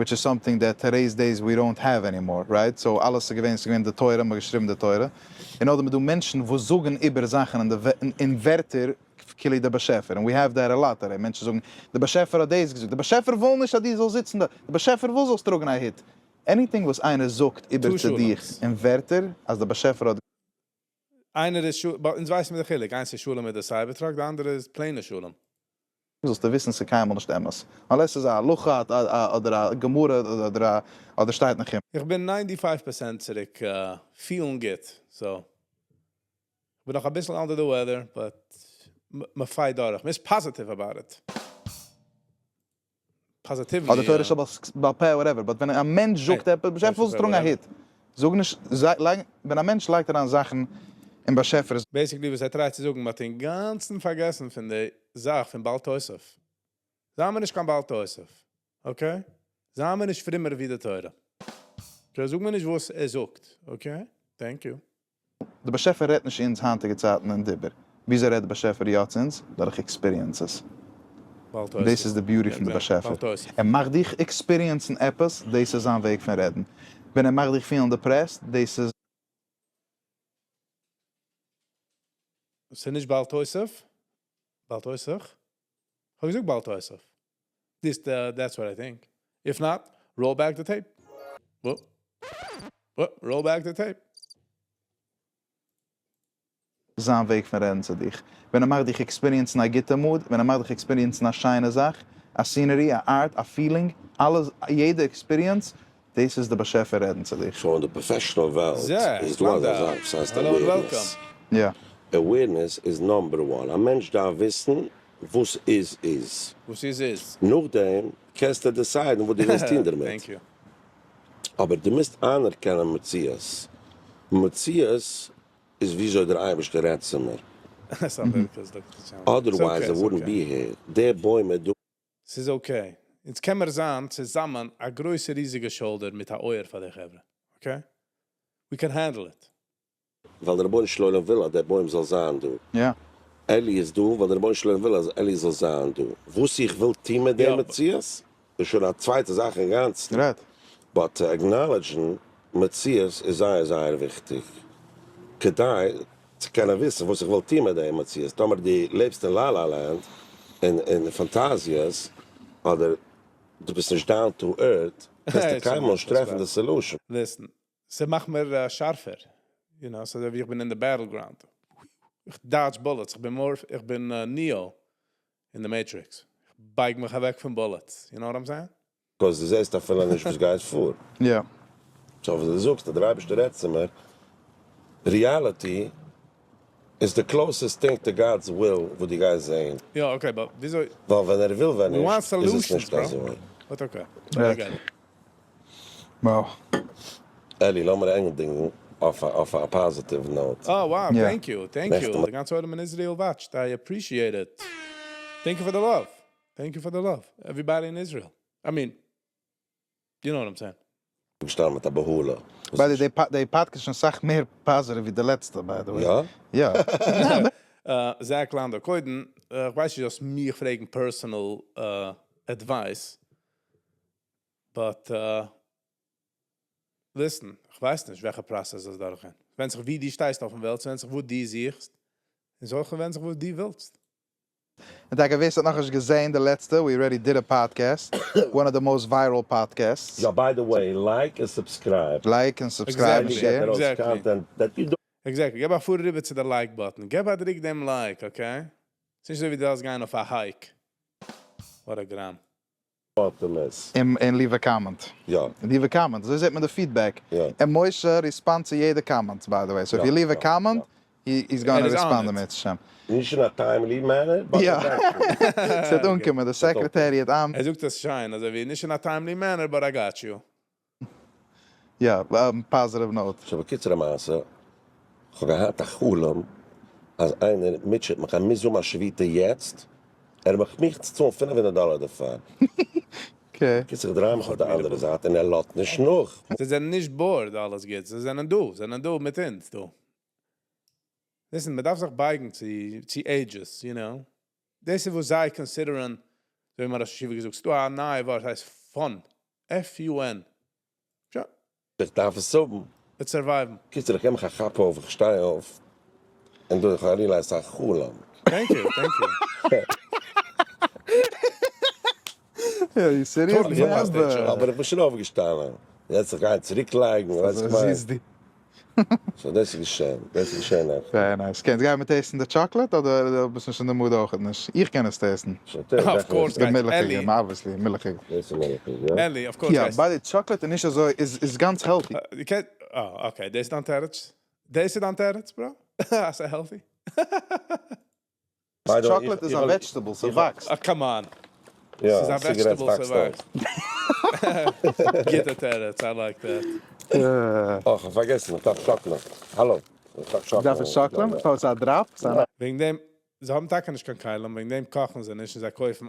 which is something that today's days we don't have anymore, right? So אלעס איז געווען, ס'איז געווען די תורה, מ'האט געשריבן די תורה, און נאכדעם איז דא מענטשן וואס זאגן איבער זאכן אין די אין ווערטער כאילו די באשעפער, און we have that a lot today, מענטשן זאגן, די באשעפער האט דאס געזאגט, די באשעפער וויל נישט אז דו זאלסט זיצן דא, די באשעפער וויל זאלסט טראגן א הוט, anything וואס איינער זאגט איבער צו דיך אין ווערטער אז די באשעפער האט. איינער איז שלום, אונז ווייסן מיר די חילוק, איינס איז שלום מיט די Cybertruck, די אנדערע איז plain ע שלום. זאלסטו וויסן ס'איז קיינמאל נישט אמת, unless ס'איז א הלכה אדער א גמרא אדער א אדער שטייט אין חומש. איך בין 95% צוריק פילן גוט, so כ'בין נאך אביסל under the weather, but מ'פייט דורך, מ'איז positive about it. Positively. אדער תורה שבעל פה whatever, but ווען א מענטש זאגט עפעס, באשעפער וויל זיך טראגן א הוט, זאג נישט, ווען א מענטש לייגט אריין זאכן אין באשעפער. Basically וואס ער try ט צו זאגן, מ'האט אינגאנצן פארגעסן פון די זאך פון בל תוסיף. זיי מיר נישט קיין בל תוסיף, okay? זיי מיר נישט פרומער ווי די תורה. Okay, זאג מיר נישט וואס ער זאגט, okay? Thank you. די באשעפער רעדט נישט אונז היינטיגע צייטן אין דיבור. וויאזוי רעדט די באשעפער יא צו אונז? דורך experiences. דאס איז די beauty פון די באשעפער. ער מאכט דיך experience ן עפעס, דאס איז זיין וועג פון רעדן. ווען ער מאכט דיך פילן depressed, דאס איז. ס'איז נישט בל תוסיף? בל תוסיף? כ'האב געזאגט בל תוסיף. This that's what I think. If not, roll back the tape. Roll back the tape. זיין וועג פון רעדן צו דיך. ווען ער מאכט דיך experience ן א גוטע mood, ווען ער מאכט דיך experience ן א שיינע זאך, א scenery, א art, א feeling, אלעס, יעדע experience, דאס איז די באשעפער רעדן צו דיך. So אין די professional וועלט איז דא אזא זאך וואס הייסט awareness. Awareness איז number one. א מענטש דארף וויסן וואס איז איז. וואס איז איז. נאכדעם קענסטו decide ן וואס דו ווילסט טון דערמיט. אבער דו מוזט איינערקענען מציאות. מציאות איז וויאזוי דער אייבערשטער רעדט צו מיר. Otherwise I wouldn't be here. דער בוים איז דא. ס'איז okay. אונז קען מיר זיין צוזאמען א גרויסע ריזיגע shoulder מיט א אויער פאר די חברה. Okay? We can handle it. ווייל דער רבונו של עולם וויל אז דער בוים זאל זיין דא. אלי איז דא ווייל דער רבונו של עולם וויל אז אלי זאל זיין דא. וואס איך וויל טון מיט דעם מציאות איז שוין א צווייטע זאך אינגאנצן. But צו acknowledge ן מציאות איז זייער זייער וויכטיג כדי צו קענען וויסן וואס איך וויל טון מיט דעם מציאות. טאמער דו לעבסט אין la la land און אין פאנטאזיעס אדער דו ביסט נישט down to earth קענסטו קיינמאל נישט טרעפן די solution. Listen, ס'מאכט מיר שארפער, you know, ס'אזוי ווי איך בין אין די battleground, איך dodge bullets, איך בין more, איך בין Neo אין די Matrix, איך בייג מיך אוועק פון bullets, you know what I'm saying? Because דו זעסט אפילו נישט וואס גייט פאר. יא. So וואס דו זאגסט אז דער אייבערשטער רעדט צו מיר. Reality איז די closest thing to God's will וואס דו גייסט זעהן. יא okay but וויאזוי. ווייל ווען ער וויל ווען We want נישט איז עס solutions נישט bro. אזוי. But okay. I get it. Wow. אלי לאמיר ענדיגן אויף א positive note. אה wow thank you thank you נעכטן די גאנצע עולם אין איזריעל watch ט I appreciate it thank you for the love thank you for the love everybody in Israel I mean you know what I'm saying. געשטאנען מיט א בהלה. By the די פאדקעסט איז שוין סאך מער positive ווי די לעצטע by the way. יא? יא. Zach Lando, קודם, איך ווייס נישט דו זאלסט מיך פרעגן personal advice, but listen, איך ווייס נישט וועלכע process זאלסט דורכגיין. ווענדט זיך ווי דו שטייסט אויפן וועלט, ס'ווענדט זיך וואס דו זוכסט, און ס'אויך ווענדט זיך וואס דו ווילסט. און טאקע ווער ס'האט נאכנישט געזעהן די לעצטע, we already did a podcast, one of the most viral podcasts. יא by the way, like און subscribe. Like און subscribe און share. Exactly, געב א פאר אריבער צו די like button, געב א דריק דעם like, okay? ס'נישט אזוי ווי דו דארפסט גיין אויף א hike. What a גראם. און leave א comment. יא. Leave א comment, אזוי זעט מען די feedback. יא. און משה respond צו יעדע comment by the way, so if you leave a comment, he is gonna respond אם ירצה השם. נישט אין א timely manner, but eventually. ס'וועט אנקומען, די secretary האט ער זאגט עס שיין, אזוי ווי נישט אין א timely manner, but I got you. יא, positive note. So בקיצור המעשה, כ'האב געהאט א חלום אז איינער מוטשעט מיך, ער מוז האבן א שביתה יעצט, ער מאכט מיך צו צאלן 500 דאלער דערפאר. קיצור איך דריי מיך אויף די אנדערע זייט און ער לאזט נישט נאך. זיי זענען נישט bored אלעס גוט, זיי זענען דא, זענען דא מיט אונז דא. Listen, מען דארף זיך בייגן צו ages, you know. דאס איז וואס זיי consider ען, אזוי ווי מיין ראש ישיבה געזאגט, ס'דא א נייע ווארט הייסט fun, F-U-N. שוין. איך דארף עס האבן. וועט survive ן. קיצור איך געב מיך א כאפ אויף, איך שטיי אויף, און דא איך realize ס'איז א חלום. Thank you, thank you. Are you serious? אבער איך בין שוין אויפגעשטאנען, יעצט איך גיי צוריק לייגן, ווייסט איך מיין. So דאס איז געשען, דאס איז געשען נעכטן. Very nice. קענסט גיין מיט taste ן די chocolate אדער ביסט נישט אין די mood אויכעט נישט? איך קען עס taste ן. Of course די גייט מילכיגע, אלי. Obviously מילכיגע. דאס איז מילכיג, יא? אלי, of course יא, גייסט. By the chocolate איז נישט אזוי, איז גאנץ healthy. דו קענסט, אה okay, דאס איז דיין תירוץ? דאס איז דיין תירוץ bro? אז ס'איז healthy? Chocolate איז א vegetable, ס'וואקסט. אה come on. יא, ס'איז א cigarettes vegetable וואקסט אויך. ס'וואקסט. גוטע תירוץ, I like that. אה, כ'האב פארגעסן, איך דארף chocolate. האלא, איך דארף chocolate. דארף עס chocolate? פארוואס א drop? וועגן דעם, זיי האבן טאקע נישט קיין כלים, וועגן דעם קאכן זיי נישט און זיי קויפן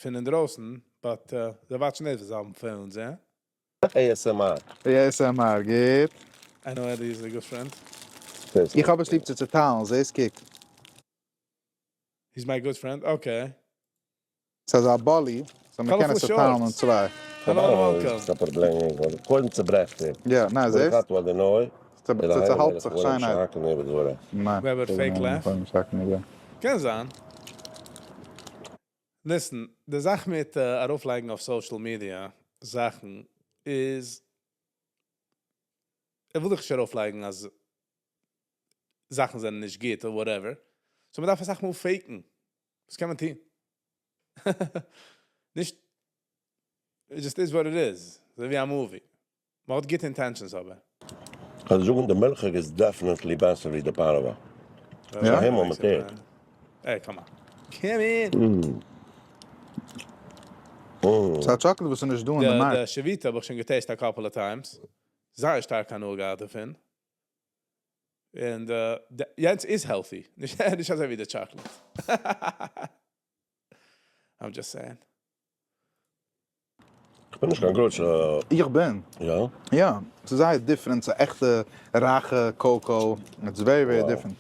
פון אינדרויסן, but זיי watch ן נישט וואס זיי האבן phones, איא? ASMR. ASMR, גוט. I know Eddie is a good friend. איך האב עס ליב צו צעטיילן, זעסט קוק. He's my good friend, okay. ס'איז אזא באלי, so מ'קען עס צעטיילן אין צוויי. Hello and welcome. ס'איז א פראבלעם, קודם צעברעכט ער. יא, ניין זעסט? ס'צעהאלט זיך שיינערהייט. ניין. Weber fake laugh? קען זיין. Listen, די זאך מיט ארויפלייגן אויף social media זאכן איז, איך וויל דיך נישט ארויפלייגן אז זאכן זענען נישט גוט אדער whatever, so מ'דארף אסאך מאל fake ן, וואס קען מען טון? נישט, it just is what it is, אזוי ווי א movie, מ'האט גוטע intentions אבער. כ'וועל זאגן די מילכיג איז definitely בעסער ווי די פארעווע. יא? הימל מיט ערד. Hey come on. Come in! ס'איז א chocolate וואס איז נישט דא אין די market. די Chivita האב איך שוין גע taste א couple of times. זייער שטארק הנאה געהאט דערפון. און יענץ איז healthy. נישט אזוי ווי די chocolate. I'm just saying. כ'בין נישט קיין גרויסע. איך בין. יא? יא. ס'איז זייער different. ס'איז עכטע רייכע cocoa. It's very very different.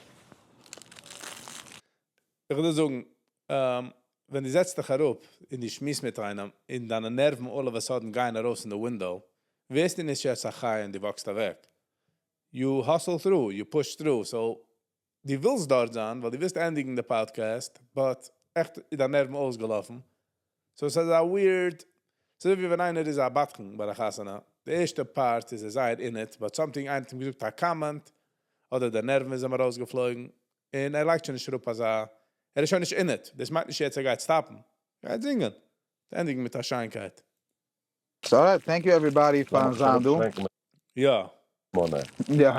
איך וויל דיר זאגן, ווען דו זעצט דיך אראפ און דו שמועסט מיט איינעם און דיינע נערוון all of a sudden גייען ארויס אין די window, ווערסטו נישט יעצט א חיה און דו walk סט אוועק. You hustle through, you push through, so דו ווילסט דארט זיין ווייל דו ווילסט ענדיגן די podcast, but עכט איז דיין נערוון אויסגעלאפן, so ס'איז א weird, ס'איז אזוי ווי ווען איינער איז א בדחן ביי א חתונה, די ערשטע part איז ער זייער in it, but something איינער האט אים געזאגט א comment, אדער די נערוון איז אים ארויסגעפלויגן, און ער לייגט שוין נישט אראפ אזא, ער איז שוין נישט in it, דאס מיינט נישט יעצט ער גייט stop ן, ער גייט זינגען, ענדיגן מיט א שיינקייט. So alright, thank you everybody פארן זיין דא. יא. יא.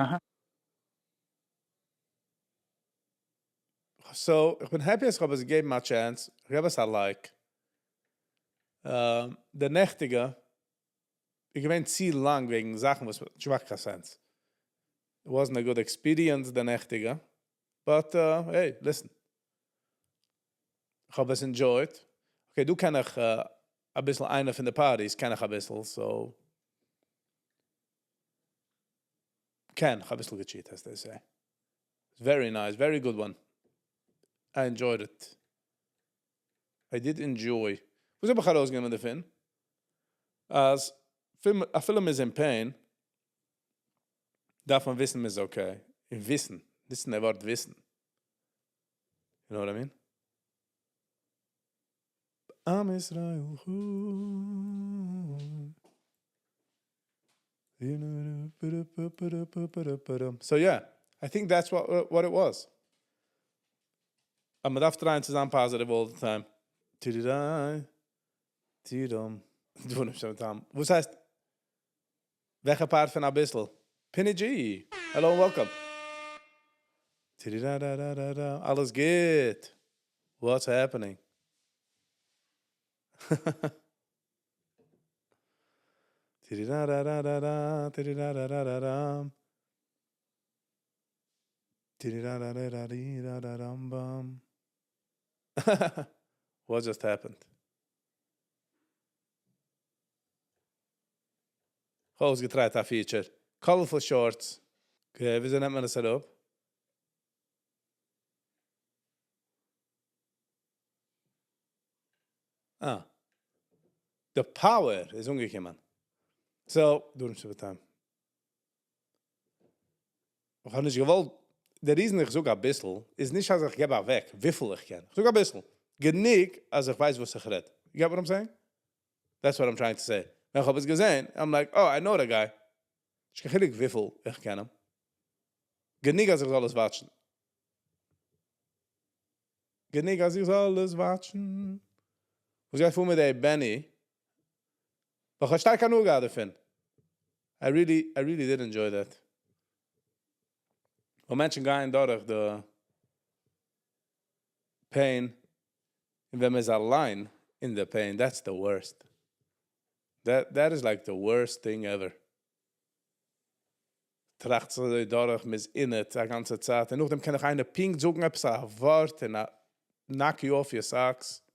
So, איך בין happy אז איך האב עס געגעבן א chance, איך געב עס א like. די נעכטיגע איז געווען צו לאנג וועגן זאכן וואס נישט געמאכט קיין sense. It wasn't a good experience די נעכטיגע, but hey, listen. איך האב עס enjoyed. Okay, דא קען איך אביסל איינע פון די parties קען איך אביסל, so קען איך אביסל גע cheat as they say. Very nice, very good one. I enjoyed it. I did enjoy. וואס האב איך ארויסגענומען דערפון? אז אפילו מ'איז אין pain, דארף מען וויסן מ'איז okay. און וויסן, וויסן די ווארט וויסן. You know what I mean? עם ישראל חי. So yeah, I think that's what it was. אז מען דארף try ען צו זיין positive all the time. וואס הייסט? וועלכע part פון אביסל? Pini G! Hello and welcome! אלעס גוט! What's happening? What just happened? כ'האב אויסגע try ט א feature. Colorful shorts. Okay, וויאזוי נעמט מען עס אראפ? אה. די power איז אנגעקומען. So, דו נעמסט איבער time. איך האב נישט געוואלט, די reason איך זאג אביסל, איז נישט אז איך געב אוועק וויפיל איך קען. איך זאג אביסל. גענוג אז איך ווייס וואס איך רעד. You get what I'm saying? That's what I'm trying to say. ווען איך האב עס געזען, I'm like, oh, I know the guy. נישט קיין חילוק וויפיל איך קען אים. גענוג אז איך זאל עס watch ן. גענוג אז איך זאל עס watch ן. וואס גייט פאר מיט די Benny? איך האב שטארק הנאה געהאט דערפון. I really, I really did enjoy that. ווען מענטשן גייען דורך די pain, און ווען מען איז אליין אין די pain, that's the worst. That, that is like the worst thing ever. טראכט זיך אזוי דורך, מ'איז אין it א גאנצע צייט, און נאכדעם קען דיך איינער פונקט זאגן עפעס א ווארט און knock you off your socks.